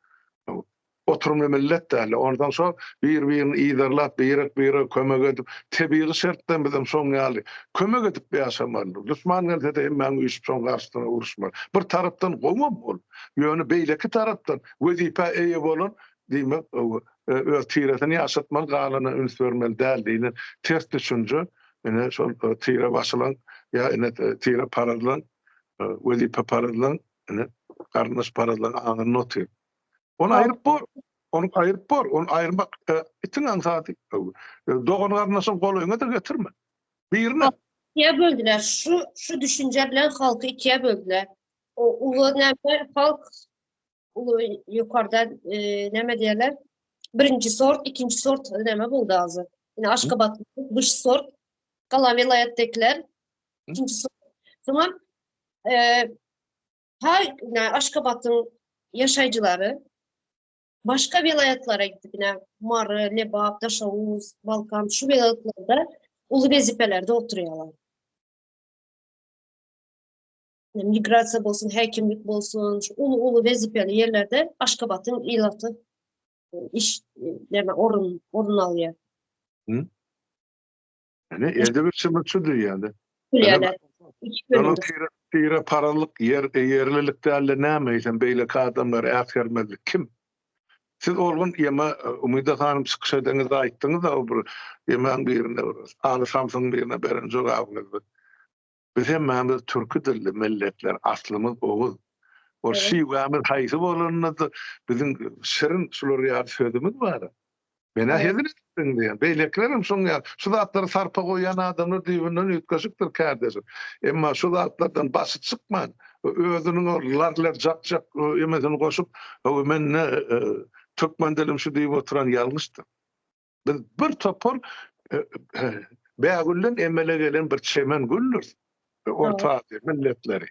S2: Oturymly millet däl. Onsoň şo bir-birini yzarlap, birek-birege kömek edip, tebigy şertlerimizem şoň ýaly, kömek edip ýaşamaly. Duşman gelse-de hemmäň üýşüp şoň garşysyna uruşmaly. Bir tarapdan gowam ol. Ýöne beýleki tarapdan wezipä eýe bolan, diýmek, öz tiresini ýaşatmaly, galana üns bermeli däl diýlen ters düşünje ine şol tire başylaň ýa ine tire parazlaň, wezipe parazlaň, ine garyndaş parazlaň aňynda otyr. Ony aýryp bor. Ony aýryp bor. Ony aýyrmak itiň aňsady. Dogan garyndaşyň golaýyňa-da getirme. Birine.
S1: Ikiye böldüler. Şu şu düşünje bilen halky ikiye böldüler. O uly näme halk uly ýokarda e, näme diýerler? Birinji sort, ikinji sort näme boldy hazır? Ine Aşgabat dış sort, galan welaýatdakiler ikinji sort. Soňra e, ha ine Aşgabatyň ýaşaýjylary başga welaýatlara gidip ine Mary, Lebap, Daşoguz, Balkan şu welaýatlarda uly wezipelerde oturýarlar. Migrasiýa bolsun, häkimlik bolsun, şu uly-uly wezipeli ýerlerde Aşgabatyň ilaty iş näme orun orun alýar.
S2: Hı? Ýani elde bir çymyçy diýýärler.
S1: Bilýärler.
S2: Tire paralyk ýer ýerlilik dälde näme eýsem beýleki adamlary äsgermezlik kim? Siz ol gün ýeme Umyda hanym çykyş edeňizde aýtdyňyz-a o bir ýemäň birinde bir Aly Samsyň birine beren jogabyňyzda. Biz hemmämiz türki dilli milletler, aslymyz oguz. Ol şiwämiz haýsy bolanda-da biziň şirin şular ýaly sözümiz bar. Men-ä hezil edip diňleýän. Beýlekilerem şoň ýaly. Şu zatlara sarpa goýýan adamlar düýbünden üýtgeşikdir kärdeşim. Emma şu zatlardan başy çykman, özüniň o larler jak-jak emesini goşup, hawa men ne türkmen dilim şu diýip oturan ýalňyşdyr. Biz bir topar bägülden emele gelen bir çemen güldüris. Orta Aziýa milletleri.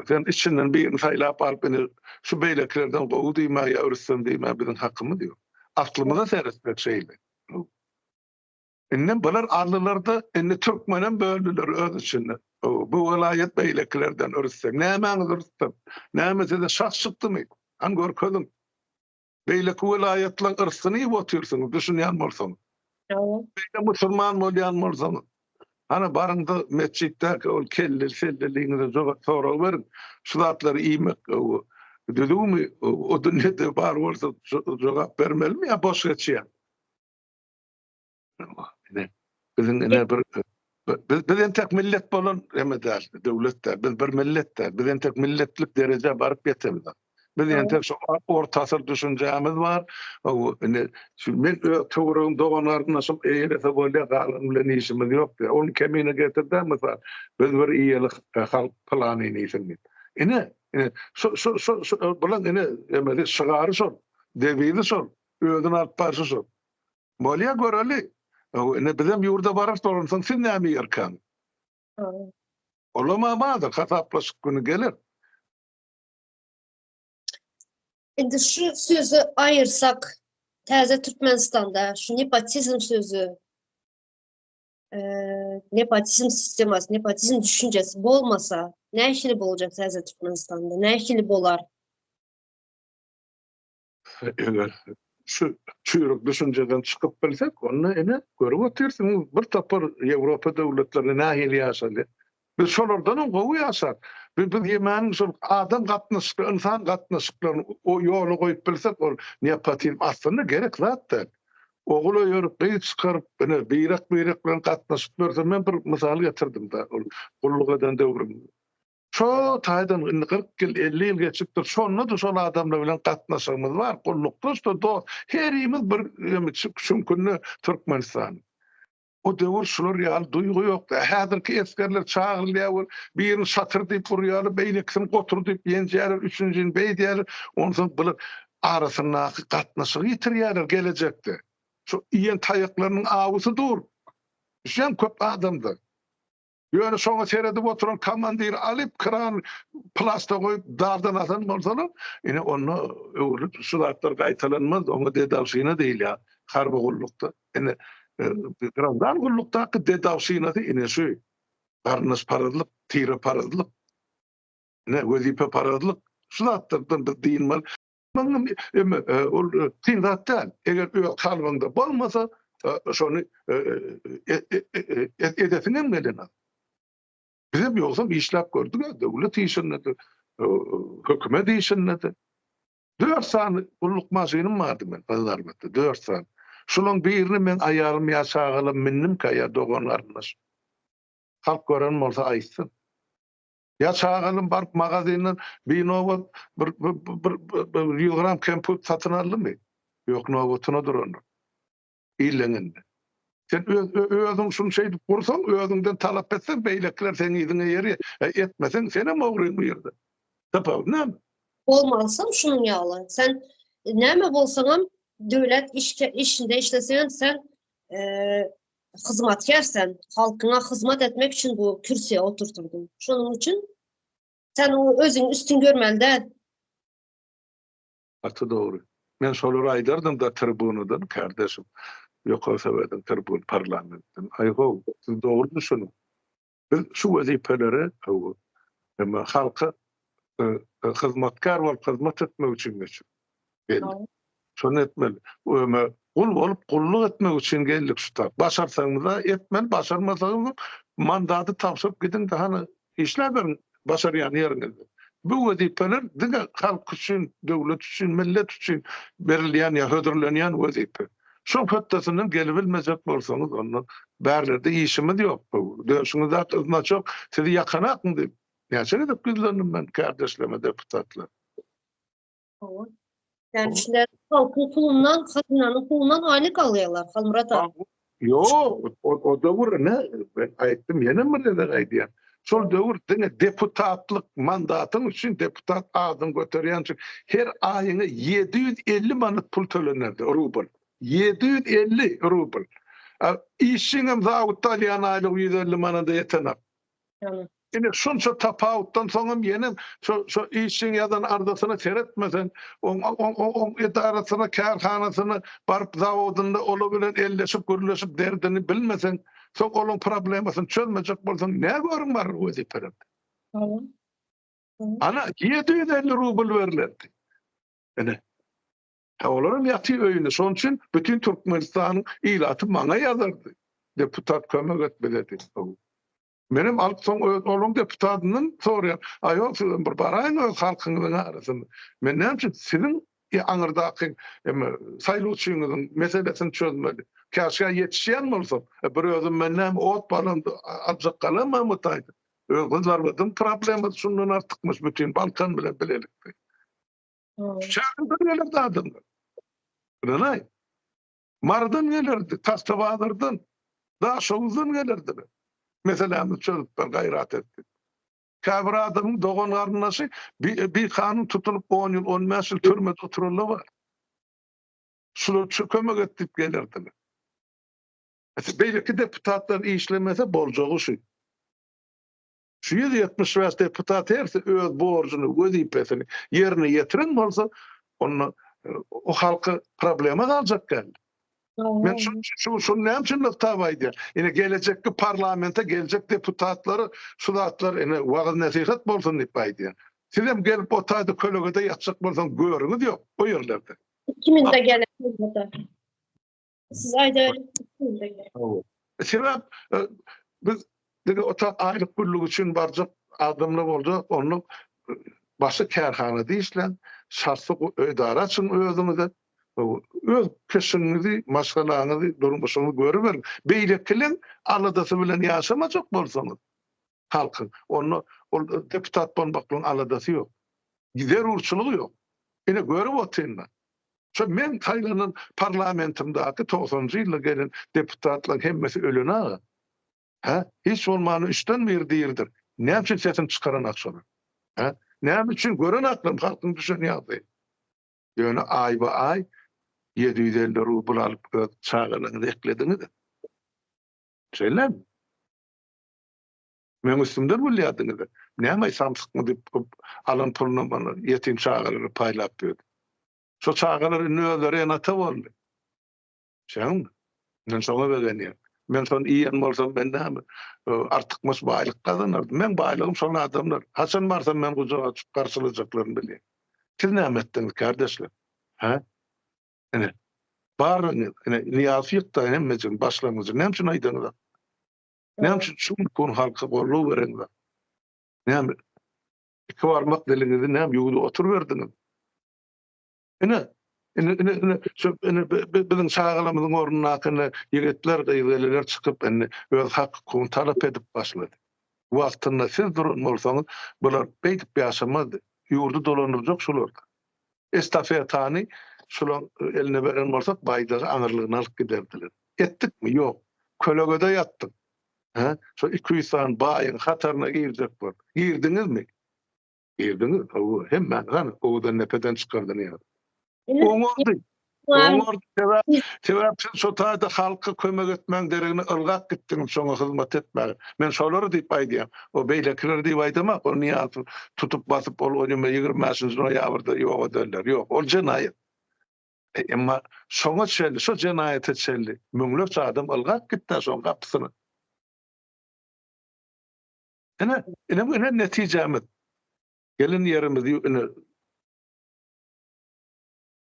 S2: Sen içinden birini saýlap alyp indi şu beýlekilerden gowy diýmäge ýa rüstem diýmäge biziň hakymyz ýok. Aslymyza seretsek şeýle. Indem bular aldylar-da indi türkmenem böldüler öz içinde. Bu welaýat beýlekilerden rüstem. Nämäňiz rüstem? Näme size şah çykdymy? Hany görkeziň. Beýleki welaýatlaň yrsgyny iýip otyrsyňyz, düşünýän bolsaňyz. Beýle musulman bolýan bolsaňyz, hany baryňda metjitdäki ol kelleli selleliňize jogap sorag beriň. Şu zatlary iýmek düzüwmi? O dünýede bar bolsa jogap bermelimi ýa boş geçýär? Ine, biziň ine bir biz biz entek millet bolan eme däl, döwlet däl. Biz bir millet däl. Biz entek milletlik derejä baryp ýetemizok. Biz entek şu orta asyr düşünjämiz bar. Ine, şu men öz töweregim dogan garyndaşym eýelese bolýar, galan bilen işimiz ýok diýýär. Ony kemine getirdi mysal. Biz bir iýeli halk pylanyny iýsin diýip. Ine, ine şu şu şu şu bulan ine emeli şygary şol, dewizi şol, özüni alyp barşy şol. Bolýa göreli. Ine bizem ýurda bararys dolansoň siz näme iýerkäňiz? Olam-a bardyr, hasaplaşyk güni geler.
S1: Indi şu sözi aýyrsak, täze Türkmenistanda şu nepotizm sözi, nepotizm sistemasy, nepotizm düşünjesi bolmasa, nähili boljak täze Türkmenistanda, nähili bolar?
S2: Eger şu çüýrük düşünjeden çykyp bilsek, onda ine, görüp otyrsyňyz, bir topar Ýewropa döwletlerinde nähili ýaşalýar. Biz şolardanam gowy ýaşarys. Biz biz ýemäniň şol adam gatnaşykly, ynsan gatnaşyklaryny o ýola goýup bilsek, ol nepotizm aslynda gerek zat däl. Ogul öýerip, gyz çykaryp, ine, birek-birek bilen gatnaşyp ýörse, men bir mysal getirdim-de, ol gulluk eden döwrümde. Şo taýdan indi 40 ýyl, 50 ýyl geçipdir. Şonda-da şol adamlar bilen gatnaşygymyz bar. Gullukdaş-da dost. Herimiz bir çüňkünde Türkmenistan. O döwür şular ýaly duýgy ýokdy. Häzirki esgerler çagyrylýar we birini şatyr diýip urýarlar, beýlekisini gotur diýip ýenjýärler, üçünjini beýdýärler. Onsoň bular arasyndaky gatnaşygy ýitirýärler gelejekde. Şu iýen taýaklarynyň awusy dur. Düşýäňmi köp adamda. Ýöne şoňa seredip oturan komandiri alyp kran plasta goýup dardan asan bolsalar, ine onda öwrülip şu zatlar gaýtalanmaz, oňa dedowşina diýilýär harby gullukda. Ine graždan gullukdaky dedowşinasy ine şu garyndaşparazlyk, tireparazlyk, ine wezipeparazlyk şu zatlardan biz dynmaly. Emme ol kyn zat däl. Eger öz kalbyňda bolmasa, şony edesiň hem gelenok. Bizem ýogsam işläp gördük-ä, döwlet işinde-de, hökümet işinde-de. Dört sany gulluk maşynym bardy men Gyzylarbatda, dört sany. Şulaň birini meň aýalym ýa çagalarym mindimkä ýa dogan-garyndaş. Halk gören bolsa aýtsyn. Ýa çagalym baryp magazinden binobat bir bir bir 100 gram kemput satyn aldymy? Ýok, nobatyna durandyr. Illeňinde. Sen öz özüň şuny şeýdip gursaň, özüňden talap etseň, beýlekiler seň yzyňa eýerýär. E, etmeseň, senem ogryň bu ýerde. Tapawut näme?
S1: Bolmalysam şunuň ýaly. Sen näme bolsaňam döwlet işinde işleseňem sen e, hyzmatkär sen, halkyňa hyzmat etmek üçin bu kürsüye oturtyldyň. Şonuň üçin sen o özüňi üstün görmeli däl.
S2: Gaty dogry. Men şolary aýdardym da tribunadan kardeşim. Ýokary sowetiň tribun parlamentden. Aý how, siz dogry düşüniň. Biz şu wezipeleri hawa, emma halka e, e, hyzmatkär bolup hyzmat etmek üçin geçip geldik. Şony etmeli. Öme gul bolup gulluk etmek üçin geldik şu tap. Başarsaňyz-a etmeli, başarmasaňyz mandaty tabşyryp gidiň-de hany işläberiň başarýan ýeriňizde. Bu wezipeler diňe halk üçin, döwlet üçin, millet üçin berilýän ýa hödürlenýän wezipe. Şoň hötdesinden gelibilmejek bolsaňyz onda bärlerde işimiz ýok. Döşüňizdäki yznaçok sizi ýakanakmy diýip näçe gezek ýüzlendim men kärdeşlerime deputatlar.
S1: Hawa. Yani şunda halkyň pulundan, hazynanyň pulundan aýlyk alýarlar, Halmyrat aga.
S2: Ýok, o, o döwür ne, ben aýtdym, ýene bir gezek aýdýan. Şol döwür diňe deputatlyk mandatyň üçin deputat adyny göterýän üçin her aýyňa 750 manat pul tölenerdi, rubl. 750 rubl. Işçiňem zawodda alýan aýlygy 150 manada ýetenok. Ine şunça tapawutdan soňam ýene şo şo işçiň ýazan arzasyna seretmeseň, oň oň oň edarasyna, kärhanasyna baryp zawodynda olar bilen elleşip, gürleşip derdini bilmeseň, soň olaň problemasyny çözmejek bolsaň, nä görüň bar wezipelerde? Ana, 750 rubl berlerdi. Ine. Ha olaram ýatyr öýünde. Şonuň üçin bütin Türkmenistanyň ilaty maňa ýazardy. Deputat kömek et bize diýip. Menem alyp soň öz olaň deputatyndan soraýan. A ýok sizem bir baraýyň öz halkyňyzyň arasynda. Men näme üçin siziň aňyrdaky eme saýlawçyňyzyň meselesini çözmeli. Käşgä ýetişýän bolsam, e, bir özüm men näme ot balan aljak galamam o taýda. Öz gyzlarymyzyň problemasy şundan artykmyş bütin Balkan bilen bilelikde. Şäherden gelerdi adamlar. Ynanaý. Marydan gelerdi, Tagtabazardan, Daşoguzdan gelerdiler. Meselämizi çözüp ber, gaýrat et diýip. Käbir adamyň dogan-garyndaşy bikanun tutulyp on ýyl, on bäş ýyl türmede oturanlar bar. Şular kömek et diýip gelerdiler. Beýleki deputatlar işlemese boljagy şu. Şu 175 deputat hersi öz borjuny, wezipesini ýerine ýetiren bolsa, onda e, o halka problema galjak däl. Men şu şu şu näme üçin nygtap aýdýan? Ine gelejekki parlamente geljek deputatlara şu zatlar ine wagyz nesihat bolsun diýip aýdýan. Siz hem gelip o taýda kölegede ýatjak bolsaň görüňiz ýok o ýerlerde.
S1: 2 minutda geler. Siz aýdaýyň.
S2: Sebäp e, biz diňe o aýlyk günlük üçin barjak adamlar boljak, onda e, başga kärhanada işläň, şahsy edara açyň özüňize. Öz keşiňizi, maşgalaňyzy, durmuşyňyzy görüberiň. Beýlekileň aladasy bilen ýaşamajak bolsaňyz, halkyň, onda. Ol deputat bolmaklygyň aladasy ýok. Zerurçylygy ýok. Ine görüp otyryn. Şo men saýlanan parlamentimdäki togsanynjy ýylda gelen deputatlaryň hemmesi ölen aga. Hä? Hiç bolmanda üçden biri diridir. Näme üçin sesini çykaranak şolar? Hä? Näme üçin görenaklar halkyň düşen ýagdaýyny? Ýöne aýba-aý 750 rubl alyp öz çagalaryňyzy eklediňiz. Şeýlemi? Meň üstümden gülýärdiňiz. Näme samsykmy diýip alan puluny bana ýetim çagalara paýlap berdi. Şo çagalar indi özleri ene-ata boldy. Şeňmi? Men şoňa begenýän. Men şony iýen bolsam men näme artykmaç baýlyk gazanardym. Meň baýlygym şol adamlar. Haçan barsam meni gujak açyp garşylajaklaryny bilýän. Siz näme etdiňiz kardeşler? Hä? Ine. Baryňyz, ine Nyýazow ýykdy hemmejigini başlangyjy. Näme üçin aýdaňyzok? Näme üçin şu gün halka goldaw bereňizok? Näme? Iki barmak diliňizi näme ýuwdup oturyberdiňiz? Ine, ine, ine, ine, şu ine biziň çagalarymyzyň ornundaky ine ýigitler, gyz-gelinler çykyp indi öz hak-hukugyny talap edip başlady. Wagtynda siz duran bolsaňyz, bular beýdip ýaşamazdy. Ýurdy dolandyrjak şulardy. Estafetany şulaň eline beren bolsak, baýdagy aňyrlygyna alyp giderdiler. Etdikmi? Ýok. Kölegede ýatdyk. Hä? Şo 200 sany baýyň hataryna girjek bolup. Girdiňizmi? Girdiňiz, hawa, hemmäňiz hany Owadandepeden çykardy Nyýazow. Oňardy. Oňardy, sebäp, sebäp siz şo taýda halka kömek etmäň deregine ylgap gitdiňiz şoňa hyzmat etmäge. Men şolary diýip aýdýan. O beýlekileri diýip aýdamak, o Nyýazow tutup basyp ol onyma 25-nji noýabrda ýok ederler. Ýok, ol jenaýat. E, emma şoňa çenli, şo jenaýata çenli müňlerçe adam ylgap gitdi şoň gapysyna. Ine, ine bu ine netijämiz. Gelen ýerimiz ine.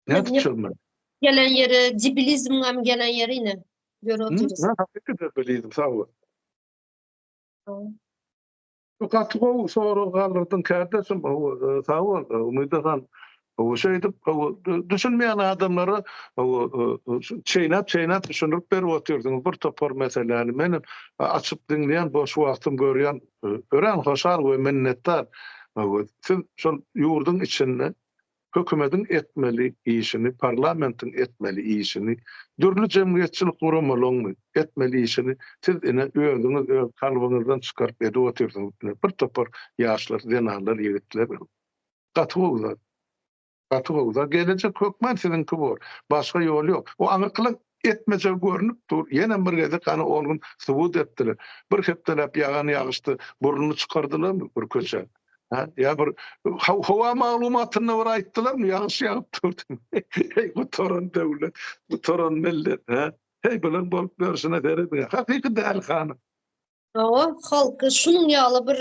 S2: Nädip çözmeli?
S1: Gelen ýeri debilizmiň hem gelen ýeri ine. Görüp otyrys.
S2: Ha, hakyky debilizm, sag bol. Bu gaty gowy sorag galdyrdyň kärdeşim. Sag bol, Umyda han. Şeýdip, düşünmeýän adamlara çeýnäp-çeýnäp düşündirip berip otyrsyňyz bir topar meseläni. Men açyp diňleýän, boş wagtym görýän, örän hoşal we minnetdar. Siz şol ýurduň içinde hökümediň etmeli işini, parlamentiň etmeli işini, dürli jemgyýetçilik guramalaryň etmeli işini siz ine özüňiz öz kalbyňyzdan çykaryp edip otyrsyňyz. Ine bir topar ýaşlar, zenanlar, ýigitler. Gaty gowy zat. Gaty gowy zat. Gelejek hökman siziňki bor. Başga ýol ýok. O aňyrkylaň etmejegi görnüp dur. Ýenem bir gezek hany on gün subut etdiler. Bir hepdeläp ýagan ýagyşda burnuny çykardylarmy bir köçä? Hä? Ýa bir howa maglumatynda bir aýtdylarmy ýagyş ýagyp dur diýip. Heý gutaran döwlet, gutaran millet, hä? Heý bulaň bolup ýörşüne serediň. Hakyky dälihana.
S1: Hawa, halky şunuň ýaly bir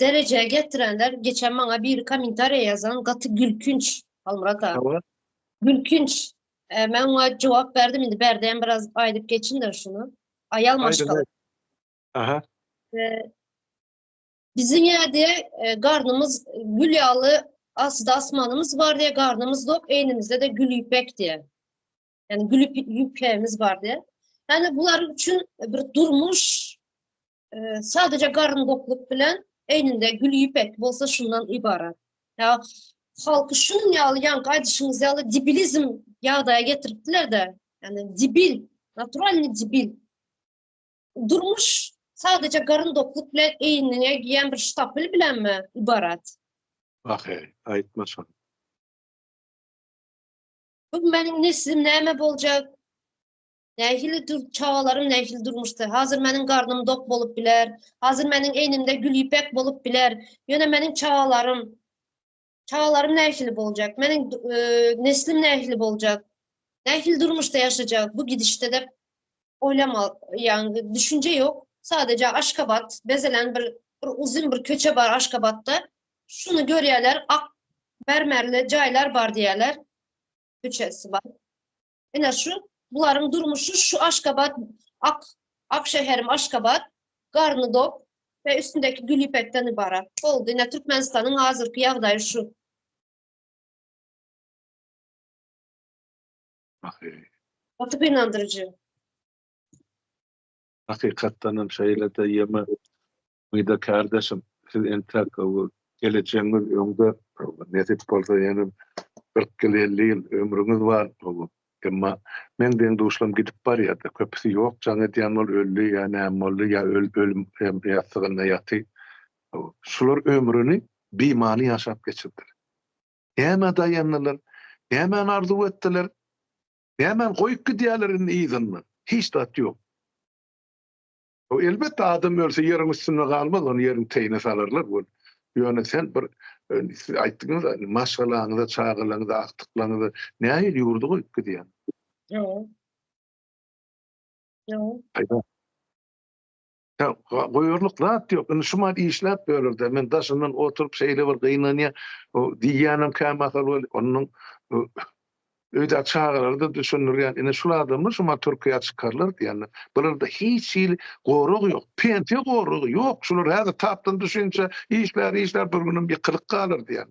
S1: derejä getirenler, geçen maňa biri kommentariýa ýazan, gaty gülkünç, Halmyrat aga. Hawa. Gülkünç. Men oňa jogap berdim, indi bärde hem biraz aýdyp geçin-de şuny. Aýal maşgala.
S2: Aha.
S1: Biziň ýa diýe garnymyz gül ýaly asda asmanymyz bar diýe, garnymyz dok, egnimizde-de gül ýüpek diýe. Yani gülüp ýüpegimiz bar diýe. Yani bular üçin bir durmuş e, sadece garyn dokluk bilen eyninde gül ýüpek bolsa şundan ibarat. Ya halky şunun ýaly ýaňky aýdyşyňyz ýaly debilizm ýagdaýa getiripdiler de. Yani debil, naturalny debil. Durmuş sadece garyn dokluk bilen eynine giýen bir ştapel bilenmi ibarat?
S2: Ah, aýtma şony.
S1: Bu meniň neslim näme boljak? Nähili dur çagalarym nähili durmuşda? Hazır meniň garnym dok bolup biler. Hazır meniň eynimde gül ýüpek bolup biler. Ýöne meniň çagalarym çagalarym nähili boljak? Meniň e, neslim nähili boljak? Nähili durmuşda ýaşajak? Bu gidişde de oýlama, ýagny düşünje ýok. Sadece Aşgabat bezelen bir, bir uzyn bir köçe bar Aşgabatda. Şuny görýärler, ak mermerli jaýlar bar diýýärler. Köçesi bar. Ine şu bularyň durmuşy şu Aşgabat ak ak şäherim Aşgabat garny dok we üstündäki gül ýüpekden ybarat. Boldy. Ine Türkmenistanyň hazyrky ýagdaýy şu. Gaty gynandyryjy.
S2: Hakykatdan hem şeýle-de ýeme Myda kärdeşim. Siz entek gelejegiňiz öňde, nesip bolsa ýene 40 ýyl, 50 ýyl ömrüňiz bar. Emma meň deň-duşlarym gidip barýar-da, köpüsi ýok, jaň edýän bol öldi ýa näme boldy ýa ölüm ýassygynda ýaty. Şular ömrüni bimany ýaşap geçirdiler. Nämä daýandylar? Nämäni arzuw etdiler? Nämäni goýup gidýärler indi yzynda? Hiç zat ýok. Elbetde adam ölse ýeriň üstünde galmaz, ony ýeriň teýine salarlar weli. Ýöne sen bir siz aýtdyňyz maşgalaňyza, çagalaryňyza, agtyklaryňyza nähili ýurdy goýup gidýäň?
S1: Ýok. Ýok.
S2: Aýda. Ýa goýarlyk zat ýok. Indi şu mal işläp ýörür-de. Men daşyndan oturyp şeýle bir gynanýan, diýýänem kämahal weli, onuň Öýdäki çagalara-da düşündirýän, ine şul adamlar şu mahaly Türkiýä çykarlar diýýänler. Bularda hiç hili gorag ýok, pensiýa goragy ýok. Şular häzir tapdan düşünçe işlär, işlär bir günem ýykylyp galar diýýän.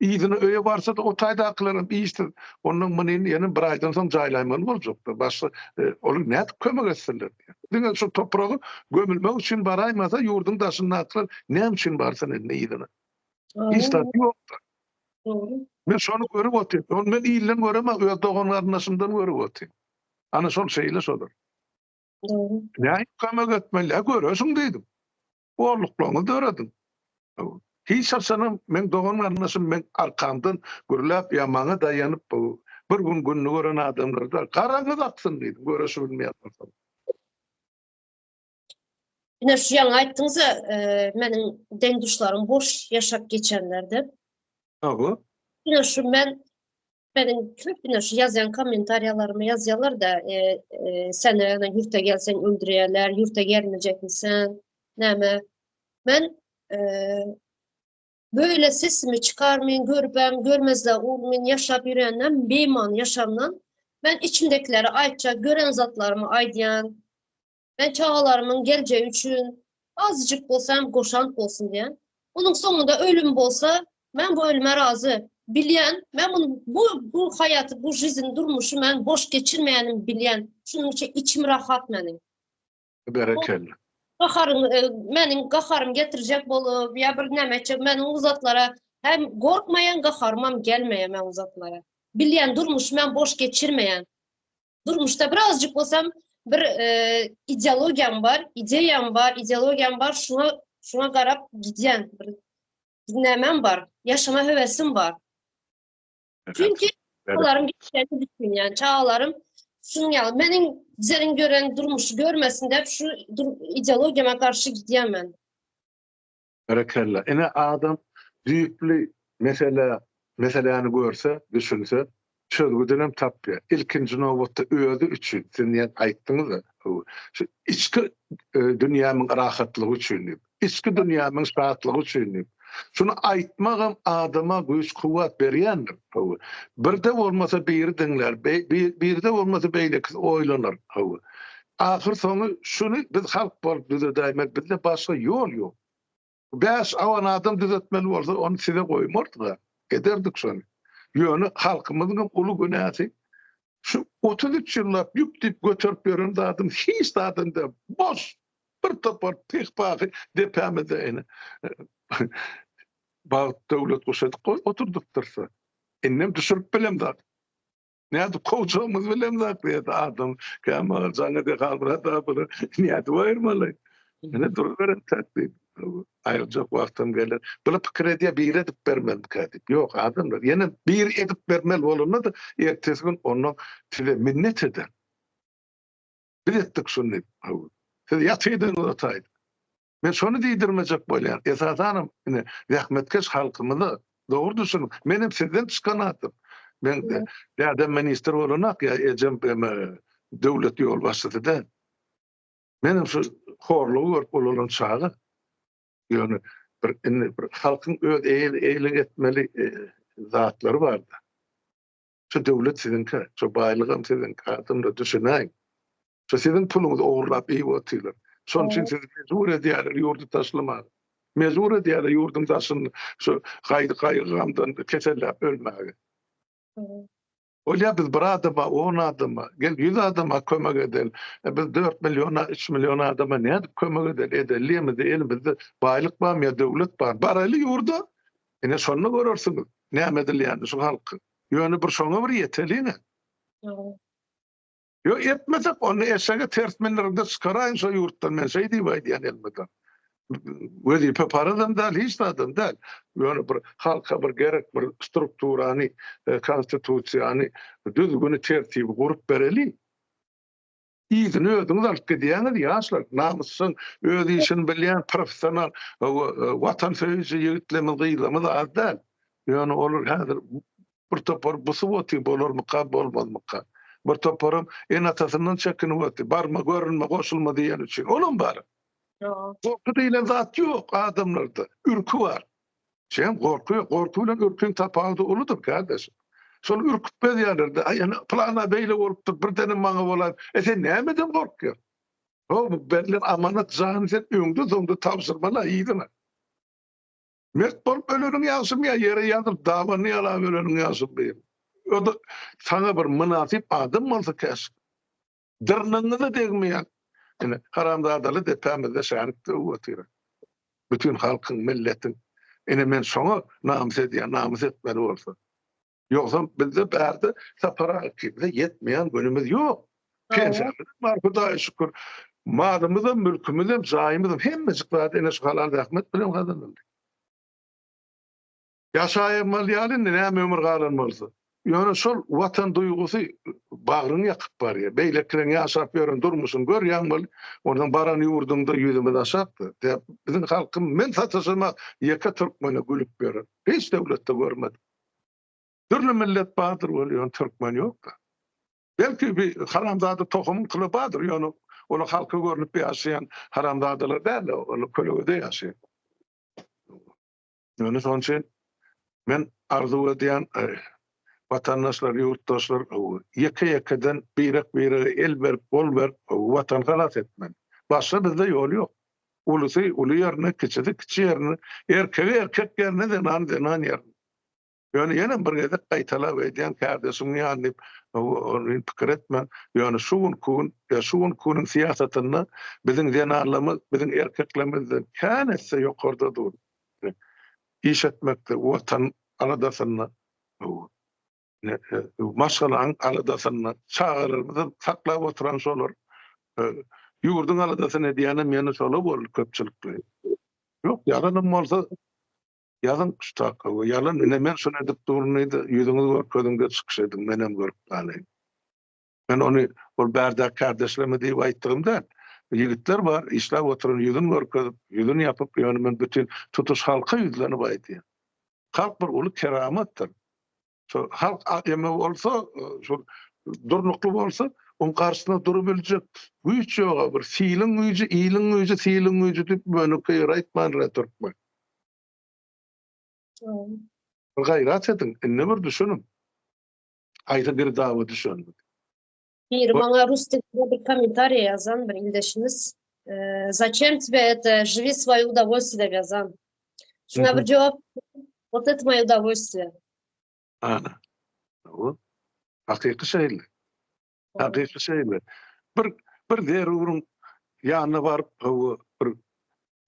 S2: Yzyna öýe barsa-da o taýdakylaram işsiz. Ondan muny indi ýene bir aýdan soň jaýlaýmaly boljaklar. Başga olar nädip kömek etsinler diýýän. Diňe şu topraga gömülmek üçin baraýmasa ýurduň daşyndakylar näme üçin barsyn indi yzyna? Hiç zat ýok.
S1: Dogry.
S2: Men şony görüp otyryn. Ony men ilden göremok, öz dogan-garyndaşymdan görüp otyryn. Ana şol şeýle şolar.
S1: Dogry.
S2: Nähili kömek etmeli? Ä göreşiň diýdim. Borluklaryňyzy dörediň. Hiç haçanam meň dogan-garyndaşym meň arkamdan gürläp ýa maňa daýanyp bir gün gününi gören adamlar däl. Garaňyz aksyn diýdim, göreşibilmeýän bolsaňyz.
S1: Ine şu ýaňy aýtdyňyz-a, meniň deň-duşlarym boş ýaşap geçenler diýip.
S2: Hawa.
S1: Ine şu men meniň köp ine şu ýazýan kommentariýalarymy ýazýarlar-da, sen ýa ýurta gelseň öldürýärler, ýurta gelmejekmi sen, näme. Men böyle sesimi çykarmyn, görüpem, görmezler urmyn, ýaşap ýörenden, bimany ýaşamdan, men içimdekileri aýtjak, gören zatlarymy aýdýan. Men çagalarymyň geljegi üçin azajyk bolsa hem goşant bolsun diýen. Onuň soňunda ölüm bolsa, men bu ölüme razy. Bilýän, men muny bu bu haýaty, bu žizn durmuşy men boş geçirmeýänim bilýän. Şunuň üçin içim rahat meniň.
S2: Berekella.
S1: Gaharyň e, meniň gaharym getirjek bolup ýa bir näme etjek, meniň uzatlara hem gorkmaýan, gaharymam gelmeýär men uzatlara. Bilýän durmuşy men boş geçirmeýän. Durmuşda birazjyk bolsam bir e, ideologiýam bar, ideýam bar, ideologiýam bar, şuňa şuňa garap gidýän bir nämem bar, ýaşama höwesim bar. Çünki çagalarym geçýän düşünýän, çagalarym şunuň ýaly meniň bizleriň gören durmuşy görmesin diýip şu ideologiýama garşy gidýän men.
S2: Berekella. Ine adam düýpli mesele meseläni görse, düşünse, çözgüdinem tapýar. Ilkinji nobatda özi üçin, siz niýet aýtdyňyz-a, şu içki dünýämiň rahatlygy üçin diýip, içki dünýämiň şatlygy üçin diýip. Şuny aýtmagam adama güýç-kuwwat berýändir. Birde bolmasa biri diňlär, birde bolmasa beýlekisi oýlanar. Ahyr soňy şuny biz halk bolup düzedäýmeli, bizde başga ýol ýok. Bäş awan adam düzetmeli bolsa ony size goýmardyk-a, ederdik şony. Ýöne halkymyzyňam uly günäsi şu 33 ýyllap ýük diýip göterip ýören zadymyz hiç zadam däl, boş bir topar pyh-pahy depämizde ine bagt döwlet guş edip goýup oturdypdyrys. Indem düşürip bilemzok. Nädip kowjagymyzy bilemzok diýdi adam. Kämahal jaň edýär Halmyrat aga buny nädip aýyrmaly? Ine duruberen täk diýip. Aýyrjak wagtam geler. Bular pikir edýär biri edip bermelimikä diýip. Ýok adamlar ýene biri edip bermeli bolanda-da ertesi gün ondan size minnet eder. Biz etdik şuny diýip. Siz ýatydyňyz o taýda. Men şony diýdirmejek bolýan. Esasanam ine zähmetkeş halkymyza dogry düşüniň. Menem sizden çykan adam. Men dädem ministr bolanak ýa ejem döwlet ýolbaşçysy däl. Menem şu horlugy görüp ulalan çaga. Ýöne bir indi bir halkyň öz eýelik etmeli zatlary bardy. Şu döwlet siziňki, şu baýlygam siziňki, adamlar düşünäýiň. Şu siziň puluňyzy ogurlap iýip otyrlar. Şonuň üçin sizi mejbur edýärler ýurdy taşlamaga. Mejbur edýärler ýurduň daşynda şu gaýgy-gamdan keselläp ölmäge. Bolýar biz bir adama, on adama, gel ýüz adama kömek edeli. E, biz dört milliona, üç million adama nädip kömek edeli? Edeli diýemizde elimizde baýlyk barmy ýa döwlet barmy? Baraýly ýurda. Ine şonda görersiňiz näme edilýänini şu halkyň. Ýöne bir şoňa bir ýeteliň-ä. Ýok etmesek onda eşege ters mündirinde çykaraýyn şo ýurtdan men şeý diýip aýdýan elmydam. Wezipe parazam däl hiç zadam däl. Ýöne bir halka bir gerek bir strukturany, e, konstitusiýany, düzgüni tertibi gurup bereli. Yzyny özüňiz alyp gidýäňiz ýaşlar. Namyssyň, öz işini bilýän professional, e, e, watansöýüji ýigitlerimiz, gyzlarymyz az däl. Ýöne olar häzir Bir topar busup otyr, bolarmyka, bolmazmyka. Bir toparam ene-atasyndan çekinip otyr, barma, görünme, goşulma diýeni üçin. Olam bar. Gorky diýlen zat ýok adamlarda, ürki bar. Sen gorky ýok, gorky bilen ürkiň tapawudy uludyr, kärdeşim. Şol ürküp gezýärler-de, aý, ene, pylana beýle bolupdyr, birdenem maňa bolaý. E sen nämeden gorkýaň? Ho, bu berlen amanat jany sen öňde-soňda tabşyrmaly-a yzyna. Mert bolup öleniň ýagşymy ýa ýere ýazylyp dabanyny ýalap öleniň ýagşymy? O-da saňa bir mynasyp adam bolsa käşgä. Dyrnagyňyza degmeýän ine haramzadaly depämizde şänik döwüp otyr. Bütin halkyň, milletiň. Ine men şoňa namys edýän, namys etmeli bolsa. Ýogsam bizde bärde Sapar aga ikimize ýetmeýän günümiz ýok. Pensiýamyzam bar Hudaýa şükür. Malymyzam, mülkümizem, jaýymyzam hemmejik zat ene şu halal zähmet bilen gazanyldy. Ýaşaýmaly ýaly indi näme ömür galan bolsa. Ýöne şol watan duýgusy bagryňy ýakyp barýar. Beýlekileň ýaşap ýören durmuşyny görýäň weli, onsoň baran ýurduňda ýüzümiz aşakda. Biziň halkym men sataşama ýeke türkmene gülüp ýören. Hiç döwletde görmedim. Dürli millet bardyr weli ýöne türkmen ýokda. Belki bir haramzada tohumyňkylar bardyr ýöne olar halka görnüp ýaşaýan haramzadalar dälde olar kölegede ýaşaýar. Ýöne şonuň üçin men arzuw edýän watandaşlar, ýurtdaşlar ýeke-ýekeden birek-birege el berip, gol berip watany halas etmeli. Başga bizde ýol ýok. Ulusy uly ýerine, kiçisi kiçi ýerine, erkegi erkek ýerine, zenany zenan ýerine. Ýöne ýene bir gezek gaýtalap aýdýan, kärdeşiň ýany diýip, ony pikir etmäň. Ýöne şu günki gün, ýa şu günki günüň syýasatynda biziň zenanlarymyz biziň erkeklerimizden kän esse ýokarda dur. Iş etmekde, Watan aladasynda, maşgalaň aladasynda, çagalarymyzy saklap oturan şolar. Ýurduň aladasyny edýänem ýene şolar boldy köpçülikleýin. Ýok, ýalanam bolsa Ýazyň şu taka we ýalan ine men şuny edip durun diýdi, ýüzüňizi görkeziňde çykyş ediň, menem görüp galaýyn. Men ony ol bärdäki kärdeşlerime diýip aýtdygym däl. Ýigitler bar, işläp oturan ýüzüni görkezip, ýüzüni ýapyp, ýöne men bütin tutuş halka ýüzlenip aýdýan. Halk bir uly keramatdyr. Şo halk eme bolsa, şol durnukly bolsa, oň garşysyna durubiljek güýç ýog-a. Bir siliň güýji, iliň güýji, siliň güýji diýip ýönekeý ýere aýtmandyr-a türkmen. Bir gaýrat ediň, indi bir düşüniň. Haýsy girdaba düşenini.
S1: Biri maňa rus dilinde bir kommentariý ýazan bir ildeşimiz. Зачем тебе это? Живи свое удовольствие diýip ýazan. Şuňa bir jogap Вот это moje удовольствие.
S2: Ana. Bu hakyky şeýle. Hakyky şeýle. Bir bir zeruryň ýanyna baryp, bir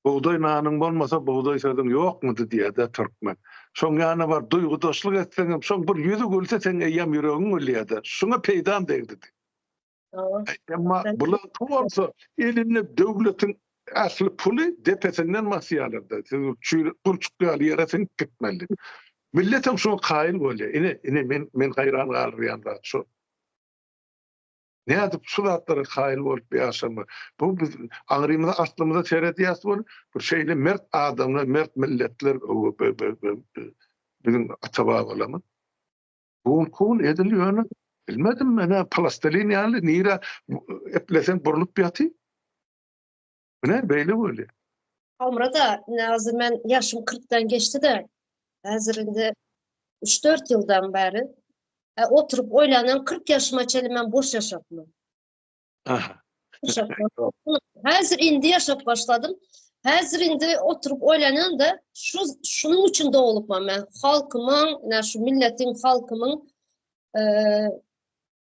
S2: Bugdaý nanyň bolmasa bugdaý sözüň ýokmudy diýýär-dä türkmen. Şoň ýanyna baryp duýgudaşlyk etseňem, şoň bir ýüzi gülse seň eýýäm ýüregiň gülýär-dä. Şuňa peýdam degdi diý. Emma bulaňky bolsa elinde döwletiň ähli puly depesinden basýarlar-da. Siz çüýrük gurçuk ýaly ýere siňip gitmeli. Milletem şoňa kaýyl bolýar. Ine, ine men men haýran galdyrýan zat şo. Nädip şu zatlara kaýyl bolup ýaşama? Bu biz aňrymyza aslymyza seredýäs bol, bir şeýle mert adamlar, mert milletler biziň ata-babalarymyz. Bu gün edil ýöne bilmedim men-ä plastelin ýaly nirä epleseň burlup ýaty. Ine beýle bolýar.
S1: Halmyrat aga, ine hazir men ýaşym kyrkdan geçdi-de, häzir indi üç-dört ýyldan bäri oturyp oýlanýan 40 ýaşyma çenli men boş ýaşapman.
S2: Aha.
S1: Häzir indi ýaşap başladym. Häzir indi oturyp oýlanýan da şu şunuň üçin doglupman men. Halkymyň, ine şu milletiň, halkymyň. E,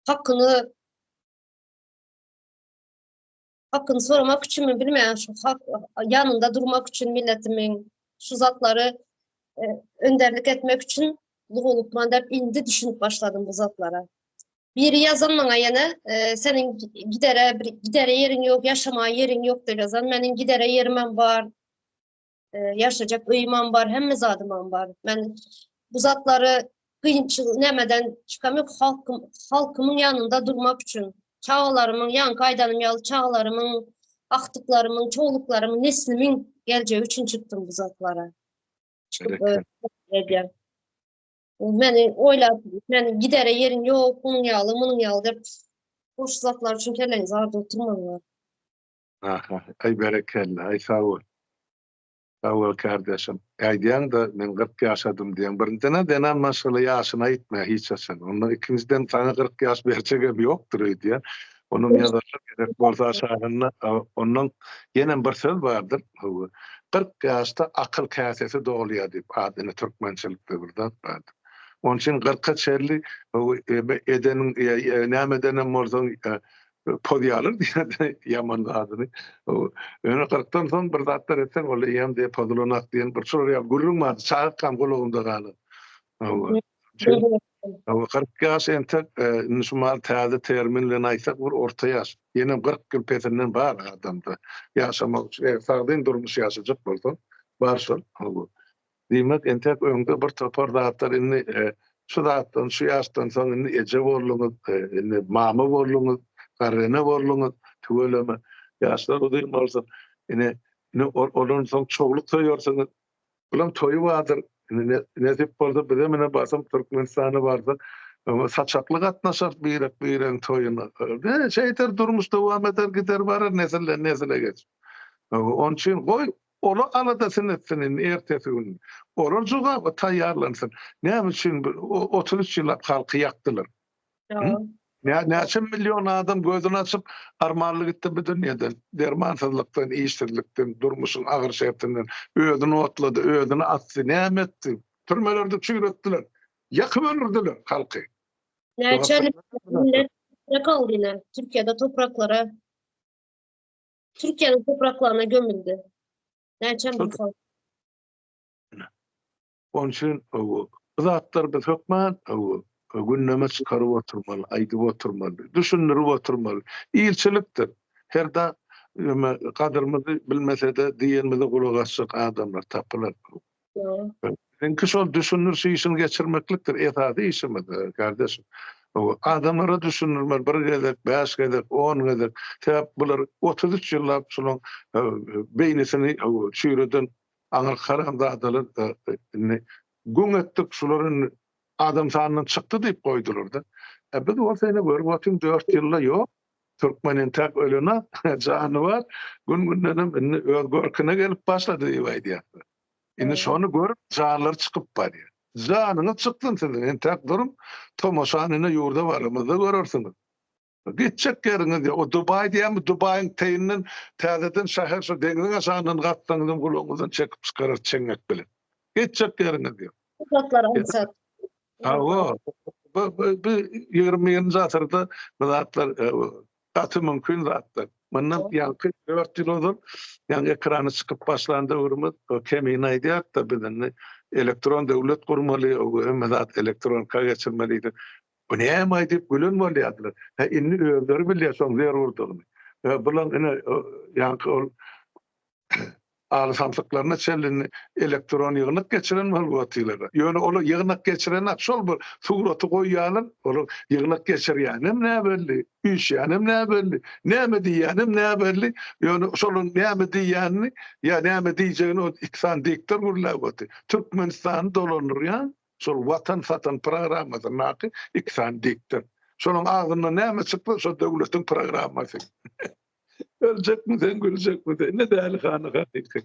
S1: hakyny hakyny soramak üçinmi bilmeýän şu hak ýanynda durmak üçin milletimiň şu zatlary e, önderlik etmek üçin Lugo Lukman diýip indi düşünip başladym bu zatlara. Biri ýazan maňa ýene, e, seniň gidere bir gidere ýeriň ýok, ýaşamaga ýeriň ýok diýip ýazan. Meniň gidere ýerimem bar, e, ýaşajak öýümem bar, hemme zadymam bar. Men bu zatlary kynçylyk nämeden çykam ýok, halkym halkymyň ýanynda durmak üçin, çagalarymyň, ýaňky aýdanym ýaly çagalarymyň, agtyklarymyň, çowluklarymyň, neslimiň geljegi üçin çykdym bu zatlara. Çykyp e, edýän. Meni oýlap, men gidere ýerim ýok, munuň ýaly, munuň ýaly diýip boş zatlar üçin kelläňizi agyrdyp oturmaňlar.
S2: Aha, aý berekella, aý sag bol. Sag bol kardeşim. Aýdýaň-da, men 40 ýaşadym diýýäň. Birinjiden-ä zenan maşgala ýaşyny aýtmaýar hiç haçan. Ondan ikinjiden saňa 40 ýaş berjegem ýokdur öýdýän. Onam ýazarlar gerek bolsa aşagynda. Ondan ýenem bir söz bardyr. Hawa. 40 ýaşda akyl käsesi dolýar diýip, adyny türkmençilikde bir zat bardyr. Onuň üçin kyrka çenli edeniň näme edenem bolsaň pozýarlar diýýär ýaman zadyny. Ýöne kyrkdan soň bir zatlar etseň ol eýýäm diýýär pozulanak diýen bir şolar ýaly gürrüň bardy çagakam gulagymda galan. Hawa. 40 ýaş entek indi şu mahal täze termin bilen aýtsak bir orta ýaş. Ýenem 40 ýyl pesinden bar adamda. Ýaşamak üçin eger sagdyn durmuş ýaşajak bolsaň bar şol. Hawa. Diýmek entek öňde bir topar zatlar indi şu zatdan şu ýaşdan soň indi eje bolduňyz, indi mama bolduňyz, garrene bolduňyz, tüweleme. Ýaşlar uzyn bolsun. Ine indi ondan soň çowluk söýersiňiz. Bulaň toýy bardyr. Indi nesip bolsa bizem ine basym Türkmenistana barsak, saçakly gatnaşarys birek-biregiň toýuna. Şeýder durmuş dowam eder gider barar nesilden nesile geçip. Onuň üçin goý olar aladasyny etsin indi ertesi gün. Olar jogaba taýýarlansyn. Näme üçin 33 ýyllap halky ýakdylar? Näçe million adam gözüni açyp armanly gitdi bu dünýeden. Dermansyzlykdan, işsizlikden, durmuşyň agyr şertinden özüni otlady, özüni asdy, näme etdi? Türmelerde çüýretdiler. Ýakyp öldürdiler halky.
S1: Näçe millet kaldy ine Türkiýede topraklara Türkiýäniň topraklaryna gömüldi. Näçe bir halk.
S2: Onuň üçin bu zatlary biz hökman gündeme çykaryp oturmaly, aýdyp oturmaly, düşündirip oturmaly. Ilçilikdir. Her da gadyrymyzy bilmese-de diýenimize gulak asjak adamlar tapylar. Biziňki şol düşündiriş işini geçirmeklikdir esasy işimiz, kardeşim. Adamlara düşündirmeli bir gezek, bäş gezek, on gezek. Sebäp bular 33 ýyllap şunuň beýnisini çüýreden aňyrky haramzadalar indi güň etdik, şular indi adam sanyndan çykdy diýip goýdular-da. E biz bolsa ine görüp otyň 4 ýylda ýok. Türkmen entäk ölenok, jany bar. Gün-gündenem indi öz görküne gelip başlady diýip aýdýarlar. Indi şony görüp janlary çykyp barýar. Janyňyz çyksyn siziň, entäk duruň, tomaşany ine ýurda baramyzda görersiňiz. Gitjek ýeriňiz ýok. O Dubaý diýýärmi, Dubaýyň teýinden täzeden şäher şo deňziň aşagyndan gazsaňyzam gulagyňyzdan çekip çykarar çeňňek bilen. Gitjek ýeriňiz ýok.
S1: Zatlar aňsat.
S2: Hawa, bu bu 21-nji asyrda bu zatlar e, gaty mümkin zatlar. Mundan ýaňky 4 ýyl ozal ýaňy ekrana çykyp başlan döwrümiz Kemine aýdýardy biz indi elektron döwlet gurmaly, hemme zat elektronka geçirmeli diýdik. Bu näme diýip gülen bolýardylar. Hä indi özleri bilýär şoň zerurdygyny. Bulaň ine ýaňky ol Aly samsyklaryna çenli indi elektron ýygnak geçiren bolup otyrlar. Ýöne olar ýygnak geçirenak şol bir suraty goýýarlar, olar ýygnak geçirýänem näbelli, üýşýänem näbelli, näme diýýänem näbelli, ýöne şolaryň näme diýýänini ýa näme diýjegini ol iki sany diktor gürläp otyr. Türkmenistany dolandyrýan şol Watan satan programmasyndaky iki sany diktor. Şolaryň agzyndan näme çyksa şo döwletiň programmasy. Öljekmi sen, güljekmi sen? Ne dälihana hakyky.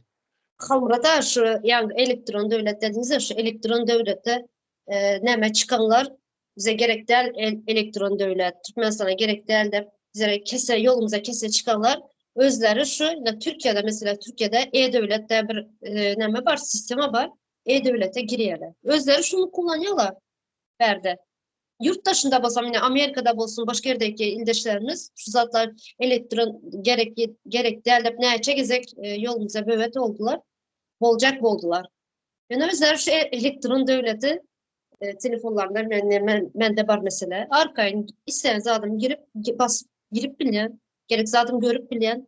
S1: Halmurada şu ýaňy elektron döwlet dediňiz şu elektron döwlete e, näme çykanlar bize gerek däl elektron döwlet, Türkmenistana gerek däl dep bize kese ýolumuza kese çykanlar özleri şu Türkiýede mesela Türkiýede e-döwletde bir e, näme bar, sistema bar. E-döwlete girýärler. Özleri şuny kullanýarlar. Bärde. Ýurt daşynda bolsam, ine Amerikada bolsun, başga ýerdeki ildeşlerimiz şu zatlar elektron gerek gerek däl diýip näçe gezek e, ýolumyza böwet boldular. Boljak boldular. Ýöne bizler şu e, elektron döwleti e, telefonlarynda men, men, mende bar mesele. Arkaýyn isteýän zadym girip basyp girip bilýän, gerek zadym görüp bilýän.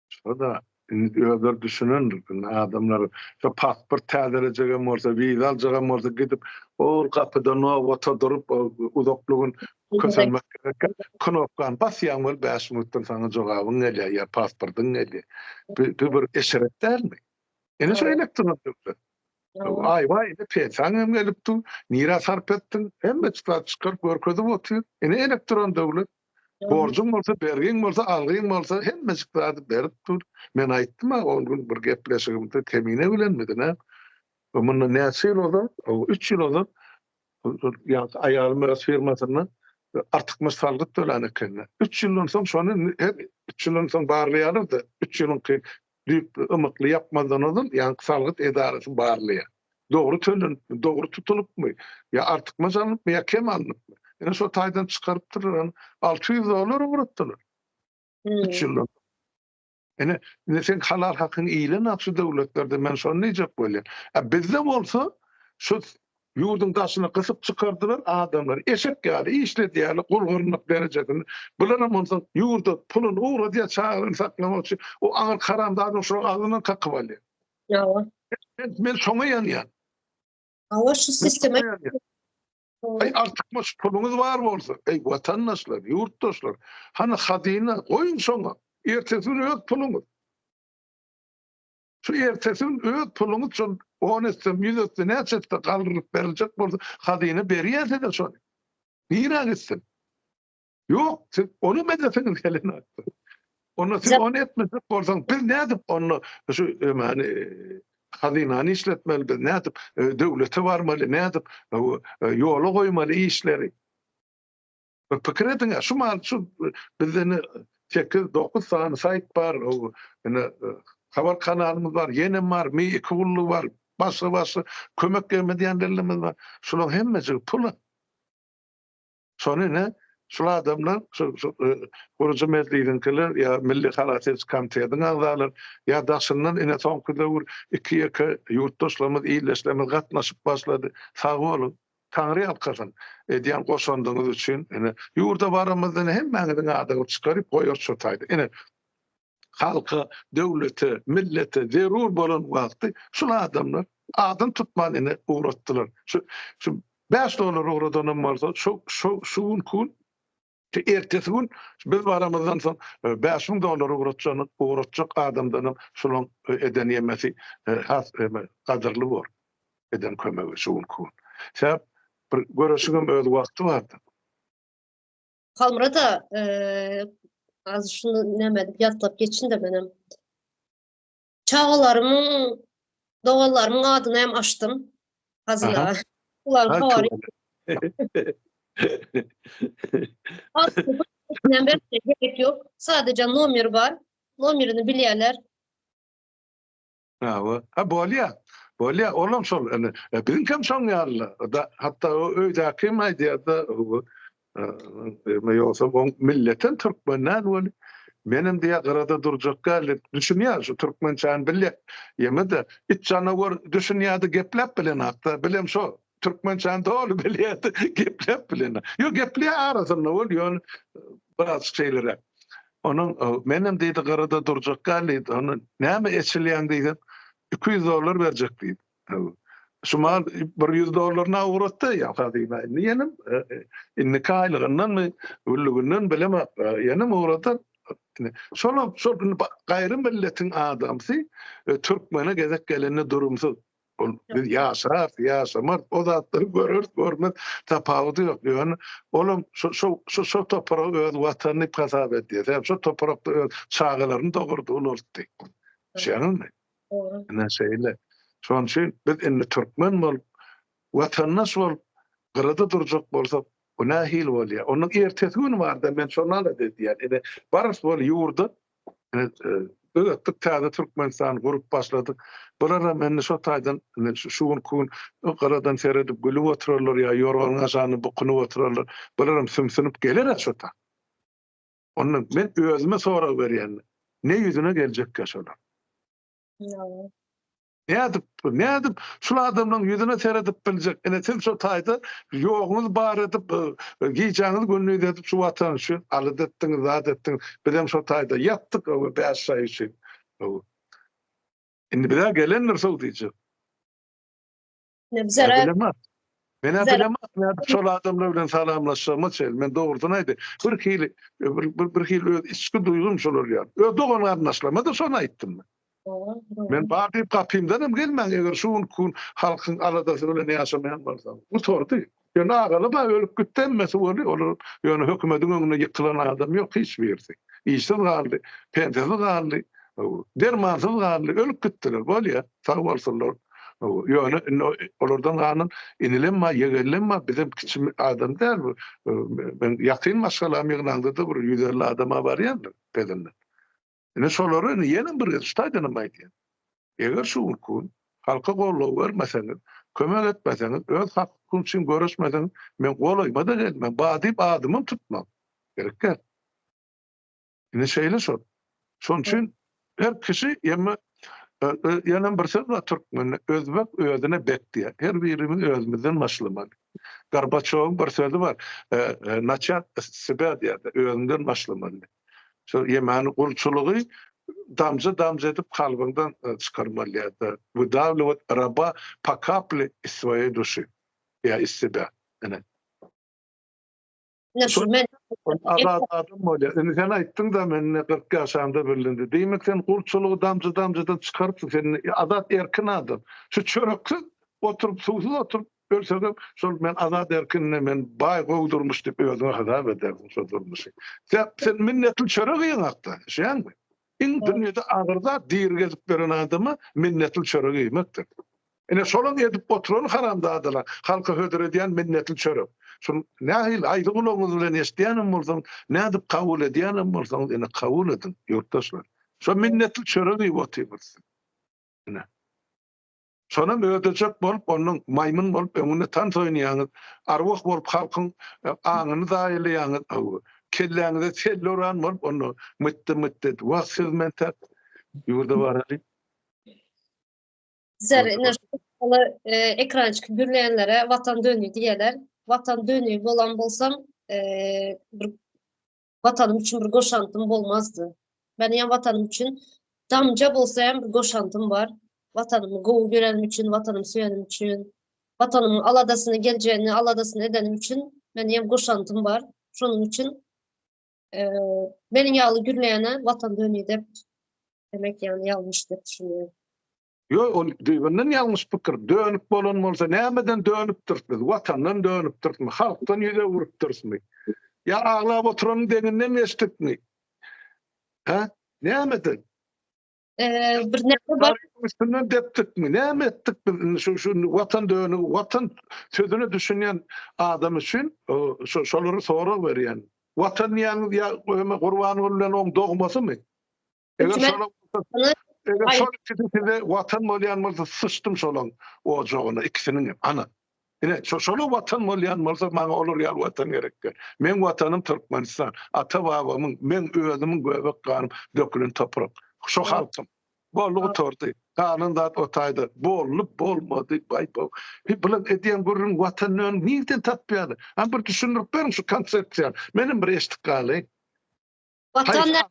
S2: Şo-da indi özleri düşünendir. Indi adamlar şo pasport täzelejegem bolsa, wiza aljagam bolsa gidip, ol gapyda nobata durup, uzakly gün kösenmek gerek. Knopkany basýaň weli bäş minutdan saňa jogabyň gelýär ýa pasportyň gelýär. Bu bir eşret dälmi? Ine şo elektron döwlet. Aý-waý, ine pensiýaň hem gelip dur, nirä sarp etdiň, hemme zat çykaryp görkezip otyr. Ine elektron döwlet. Borjuň bolsa, bergiň bolsa, algyň bolsa hemmejik zady berip dur. Men aýtdym-a ol gün bir gepleşigimde Kemine bilenmidi nä? Mundan näçe ýyl ozal, üç ýyl ozal ýaňky aýalym öz firmasynda artykmaç salgyt tölän ekeni. Üç ýyldan soň şony her üç ýyldan soň barlaýarlar-da, üç ýylyňky düýpli, ymykly ýapmazdan ozal ýaňky salgyt edarasy barlaýar. Dogry tölenipmi, dogry tutulypmy, ýa artykmaç alnypmy, ýa kem alnypmy? Ine şo taýdan çykarypdyrlar ony. 600 dollar ugratdylar. Üç ýyldan. Ine, indi sen halal hakyň iýilenok şu döwletlerde, men şony diýjek bolýan. A bizde bolsa şu Ýurduň daşyna gysyp çykardylar adamlary eşek ýaly işledýärler gul-gyrnak derejesinde. Bularam onsoň ýurda puluny ugradýar çagalaryny saklamak üçin. O aňyrky haramzadaň şolaň agzyndan kakyp alýar.
S1: Ýa.
S2: Men, men şoňa ýanýan.
S1: Hawa şu sisteme.
S2: Eý artykmaç puluňyz bar bolsa, eý watandaşlar, ýurtdaşlar, hany hazyna goýuň şoňa. Ertesi gün öz puluňyz. Şu ertesi gün öz puluňyz şol on etse, ýüz etse, näçe etse galdyryp beriljek bolsa, hazyna berýär size şony. Nirä gitsin? Ýok, siz ony edesiňiz gelenokdyr. Onda siz ony etmejek bolsaň, biz nädip onda şu ýani hazynany işletmeli, biz nädip döwlete barmaly, nädip ýola goýmaly işleri? Bir pikir ediň, şu mal şu bizde ine 8 9 sany saýt bar, ine habar kanalymyz bar, ýenem bar, Mi 2 gullugy bar, başga başga kömek edýänlerimiz bar. Şularyň hemmesi pul. Şony ine şul adamlar şu şu gurujy mejlisiňkiler ýa Milli halas ediş komitetiň agzalary ýa daşyndan ine soňky döwür iki ýeke ýurtdaşlarymyz, ildeşlerimiz gatnaşyp başlady. Sag boluň. Taňry ýalkasyn edýän goşandyňyz üçin ine ýurda baramyzda ine hemmäňiziň adyňyzy çykaryp goýarys şo taýda. Ine halka, döwlete, millete zerur bolan wagty şul adamlar adyny tutman ine ugratdylar. Şu şu 5 dollar ugradanam bolsa şu şu şu günki gün ertesi gün biz baramyzdan soň 5000 dollar ugratjak ugratjak adamdanam şulaň eden ýemesi has gadyrly bor. Eden kömegi şu günki gün. Sebäp bir göreşiňem öz wagty bardyr.
S1: Halmyrat aga, az şuny näme edip ýatlap geçin-de menem. Çagalarymyň, doganlarymyň adyny hem açdym. Hazyna. Ular habary. Gerek ýok. Sadece nomer bar. Nomerini bilýärler.
S2: Hawa. Ha bolýa. Bolýa. Olam şol. Indi biziňkem şoň ýaly. Da hatda o öýdäkim aýdýar-da, ýogsam oň milletem türkmen däl weli. Menem diýýär gyrada durjak däl diýip düşünýär şu türkmençäni bilýär. Ýeme-de it janawar düşünýärdi gepläp bilenakda. Bilem şo türkmençäni doly bilýärdi gepläp bilenok. Ýok gepleýär arasynda ol ýöne birazjyk şeýleräk. Onuň menem diýdi gyrada durjak däl diýdi. Onda näme eçilýäň diýsem 200 dollar berjek diýdi. Şu mal bir 100 dollaryny ugratdy ýa hazyna. Indi ýenem indiki aýlygyndanmy, günlüginden bilemok, ýenem ugradar. Şolam şol gaýry milletiň adamsy türkmene gezek gelende durumsyz. Ol biz ýaşarys, ýaşamarys, o zatlary göreris, görmez tapawudy ýok. Ýöne olam şu şu şu şu topragy öz watany diýip hasap edýär. Sebäbi şu toprakda öz çagalaryny dogurdy, ulaltdy. Düşýäňizmi?
S1: Dogry.
S2: Ine şeýle. Şonuň üçin biz indi türkmen bolup, watandaş bolup gyrada durjak bolsak, bu nähili bolýar? Onuň ertesi güni barda men şony alada edýän. Ine barys bol ýurda, ine e, Düzetdik täze Türkmenistany gurup başladyk. Bularam indi şo taýdan indi şu günki gün gyradan seredip gülüp oturarlar ýa ýorganyň aşagynda bukunyp oturarlar. Bularam sümsünip geler-ä şo ta. Onda men özüme sorag berýän. Ne ýüzüne geljekkä şolar? Nädip, nädip şul adamlaryň ýüzüne seredip biljek? Ine siz şo taýda ýoguňyz bar edip, gijäňizi gündiz edip şu watan üçin alada etdiňiz, zat etdiňiz. Bizem şo taýda ýatdyk öwe bäş aý üçin. Indi bize gelendir şol diýjek.
S1: Ne bizere
S2: Men-ä bilemok, nädip şol adamlar bilen salamlaşjagyma çenli. Men dogrusyny aýdaýyn. Bir hili, bir, bir hili öz içki duýgym şolar ýaly. Öz dogan-garyndaşlaryma-da şony aýtdym men. Men bar diýip gapymdan hem gelmäň, eger şu günki gün halkyň aladasy bilen ýaşamaýan bolsaň. Gutardy. Ýöne agalam-a ölüp gitdi hemmesi boldy. Olar ýöne hökümediň öňünde ýykylan adam ýok hiç birisi. Işsiz galdy, pensiýasyz galdy, dermansyz galdy, ölüp gitdiler. Bolýar, sag bolsunlar. Ýöne indi olardan galan inilem bar, ýegenlem bar, bizem kiçi adam däl. Men ýakyn maşgalam ýygnaňda-da bir 150 adama barýandyr pezinden. Indi şolary indi ýene bir gezek şu taýdan hem aýdýan. Eger şu günki gün halka goldaw bermeseňiz, kömek etmeseňiz, öz hak-hukugyň üçin göreşmeseňiz, men golaýyma-da gelmän, ba diýip adymam tutmam. Gerek däl. Indi şeýle şol. Şonuň üçin her kişi ýeme ýenem bir söz bar türkmende, özbek özüne bek diýýär. Her birimiz özümizden başlamaly. Gorbaçowyň bir sözi bar, naçat s sebe diýýär, özüňden başlamaly. Şol ýemäni gulçulygy damja-damja edip kalbyňdan çykarmaly ýa-da wydawliwat raba po kaple iz svoýeý duşy ýa iz sebe. Ine.
S1: Ine şu men
S2: Azat adam bolýar. Indi sen aýtdyň-da men ine 40 ýaşamda bilindi. Diýmek sen gulçulygy damja-damjadan çykarypsyň. Sen azat erkin adam. Şu çöreksiz oturyp, suwsuz oturyp ölsegem şol men azat erkin men baý gowy durmuş diýip özüňe hasap edersiň şol durmuşy. Sen sen minnetli çörek iýeň hakda, düşýäňmi? Iň dünýede agyr zat diri gezip beren adama minnetli çörek iýmekdir. Ine şolaň edip oturan haramzadalar halka hödür edýän minnetli çörek. Şuny nähili aýry gulagyňyz bilen eşidýänem bolsaňyz, nädip kabul edýänem bolsaňyz ine kabul ediň ýurtdaşlar. Şo minnetli çörek iýip otyrys. Ine. Şonam ödejek bolup ondan maýmyn bolup öňünde tans oýnaýaňyz, arwah bolup halkyň aňyny zaýalaýaňyz, kelläňize selle uran bolup onda mytdy-mytdy edip, wah siz mentäk ýurda baraly.
S1: Bizler ine şu ekrana çykyp gürleýänlere watan dönügi diýerler. Watan dönügi bolan bolsam, bir watanym üçin bir goşantym bolmazdy. Meniň watanym üçin damja bolsa hem bir goşantym bar. Watanymy gowy görenim üçin, watanymy söýenim üçin, watanymyň aladasyny, geljegini aladasyny edenim üçin meniň hem goşantym bar. Şonuň üçin meniň ýaly gürleýäne watan dönügi dep demek ýagny ýalňyş dep düşünýän.
S2: Ýok, ol düýbünden ýalňyş pikir. Dönük bolan bolsa nämeden dönüpdiris biz? Watandan dönüpdirismi? Halkdan ýüz öwrüpdirismi? Ýa aglap oturanyň deňinden geçdikmi? Hä? Nämeden?
S1: Bir näme bar?
S2: Üstünden depdikmi? Näme etdik biz indi şu şu watan dönügi, watan sözüne düşünýän adam üçin şu şolara sorag berýän. Watan diýýäňiz ýa Gurbanguly bilen oň dogmasymy? Eger şolar eger şol ikisi size watan bolýan bolsa syçdym şolaň ojagyna ikisiniň hem. Ana. Ine şo şola watan bolýan bolsa maňa olar ýaly watan gerek däl. Meň watanym Türkmenistan. Ata babamyň, meň özümiň göbek ganym dökülen toprak. Şo halkym. Boldy gutardy. Galan zat o taýda. Boldy, bolmady, baý bo. Hi bular edýän gürrüň watan nirden tapýarlar? Hany bir düşündirip beriň şu konsepsiýany. Menem bir eşidip galaýyn.
S1: Watan
S2: döwlet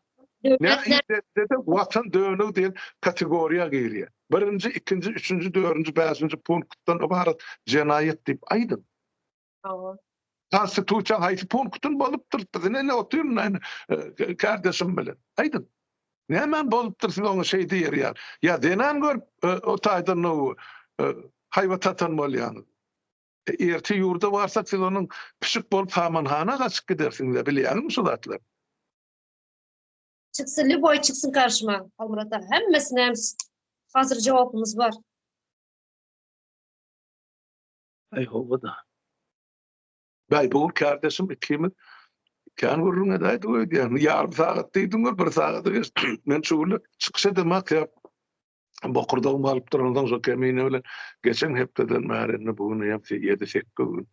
S2: Watan dönügi diýen kategoriýa girýär. Birinji, ikinji, üçünji, dördünji, bäşinji punktdan ybarat jenaýat diýip aýdyň.
S1: Hawa.
S2: Konstitusiýanyň haýsy punktyny bozupdyr? Biz ine otyryn men kardeşim bilen. Aýdyň. Nämäni bozupdyr siz oňa şeý diýer ýaly? Ýa zenan görüp o taýdan haýbat atan bolýaňyz. Erte ýurda barsak siz onuň pişik bolup samanhana gaçyp gidersiňiz bilýäňizmi şu zatlary?
S1: Çyksyn lýuboý çyksyn garşyma Halmyrat aga hemmesine hem hazir jogapymyz bar.
S2: Aý howada. Baý bu kardeşim ikimiz. Kän gürrüň edäýdik öýdýän. Ýarym sagat diýdiň, bir sagada geçdi. Men şu gün çykyş edemak ýa bokurdagym alyp duransoň şo kemine bilen geçen hepdeden bäri indi bu gün hem 7-8 gün.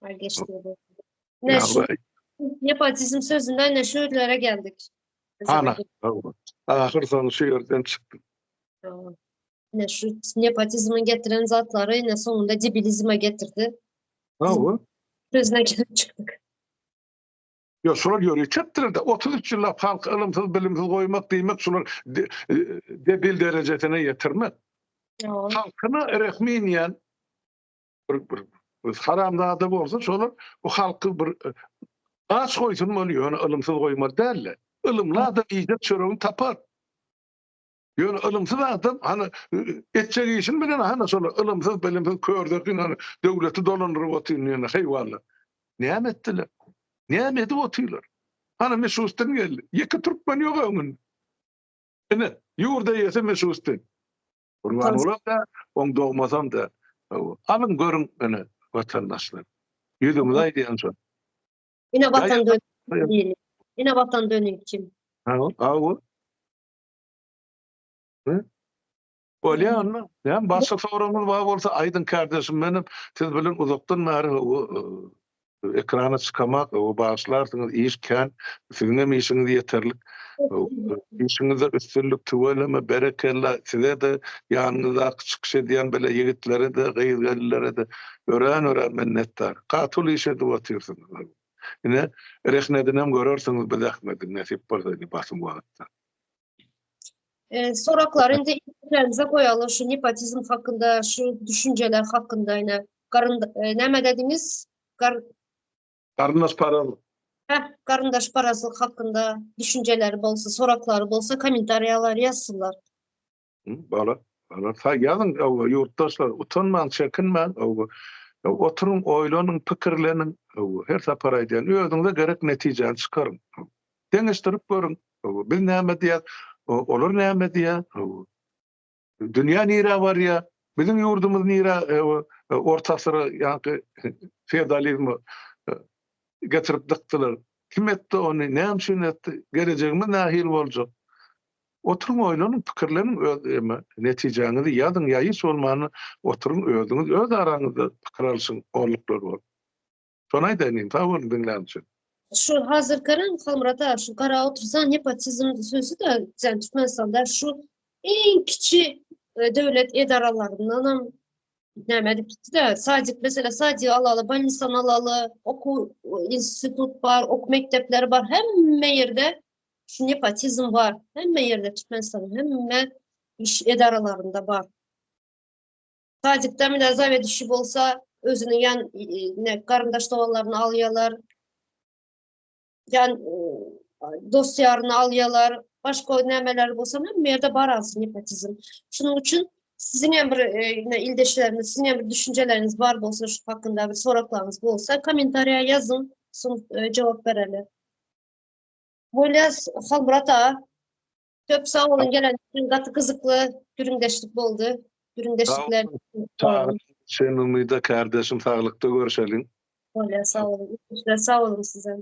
S1: Ay geçdi. Ne şu nepotizm sözünden ne şu ýerlere geldik.
S2: Ana. Ahyr soňy şu ýerden çykdy.
S1: Ne şu nepotizmin getiren zatlary ne sonunda debilizme getirdi.
S2: Hawa.
S1: Sözüne gelip çykdyk.
S2: Ýok, şular ýöriçekdir-de, 33 ýyllap halky ylymsyz, bilimsiz goýmak diýmek şular debil derejesine ýetirmek. Halkyna rehmi inýän bir bir haramzada bolsa şolar bu halky bir aç goýsun bolýar, ýöne ylymsyz goýmaly däldi. Ylymly adam iýjek çöregini tapar. Ýöne ylymsyz adam hany etjek işini bilen hany şol ylymsyz bilimsiz kördeki hany döwleti dolandyryp otyryn ýöne haýwanlar. Näme etdiler? Näme edip otyrlar? Hany Mişustin geldi. Ýeke türkmen ýok öňünde. Ine, ýurt eýesi Mişustin. Gurbangulam da, oň dogmasam da. Alyň görüň ine watandaşlar. Ýüzüňize aýdýan şol.
S1: Ine watan dönük. Ine watan dönük kim?
S2: Ha, ha. Bolýar onda. Näme başga soragyňyz bar bolsa aýdyň kardeşim menem siz bilen uzakdan bäri ekrana çykamak bagyşlarsyňyz iş kän siziň hem işiňiz ýeterlik. Işiňizde üstünlik tüweleme berekella size-de ýanyňyzdaky çykyş edýän bile ýigitlere-de gyz-gelinlere-de örän örän minnetdar. Gaty uly iş edip otyrsyňyz. Ine rehnedinem görersiňiz bu zähmediň nesip bolsa indi basym wagtda.
S1: E, soraklary indi ilkilerimize goýaly şu nepotizm hakynda, şu düşünjeler hakynda ine garyn e, näme dediňiz? Gar
S2: Garyndaşparazlyk.
S1: Heh, garyndaşparazlyk hakynda düşünjeleri bolsa, soraklary bolsa kommentariýalar ýazsynlar.
S2: Bala, bala, sa ýazyň, öwwe, ýurtdaşlar, utanmaň, çekinmäň, öwwe. Oturyň, oýlanyň, pikirleniň, öwwe. Her sapar aýdýan, özüňize gerek netijäni çykaryň. Deňeşdirip görüň, öwwe. Biz näme diýýäs, olar näme diýýär, öwwe. Dünýä nirä barýar, biziň ýurdumyz nirä, öwwe, orta asyra, ýaňky feodalizme getirip dykdylar. Kim etdi ony, näme üçin etdi, gelejegimiz nähili boljak? Oturyň oýlanyň pikirleniň öz eme netijäňizi ýazyň ýa hiç bolmanda oturyň özüňiz öz araňyzda pikir alyşyň onluklar bolup. Şony aýdaýyn inim sag boluň diňlän üçin.
S1: Şu hazirkeren Halmyrat aga şu gara otursan nepotizm sözi de sen Türkmenistanda şu iň kiçi e, döwlet edaralaryndanam näme edip gitdi-de sadik mesela sadigi alaly bolnisany alaly okuw institut bar okuw mekdepleri bar hemme ýerde Şu nepotizm bar. Hemme ýerde Türkmenistanyň hemme iş edaralarynda bar. Sadikde mine zawedişi bolsa özüniň ýan ne garyndaş doganlaryny alýarlar. Ýan dost ýaryny alýarlar. Başga nämeler bolsa hemme ýerde bar az nepotizm. Şunuň üçin siziň hem bir e, ildeşleriniz, siziň hem bir düşünjeleriňiz bar bolsa şu hakynda bir soraklaryňyz bolsa kommentariýa ýazyň, soň e, jogap bereli. Bolýas Halmyrat aga. Köp sag boluň gelen üçin gaty gyzykly gürrüňdeşlik boldy. Gürrüňdeşlikler.
S2: Sen umyda kardeşim saglykda görüşeliň.
S1: Bolýar sag boluň. Sag boluň size.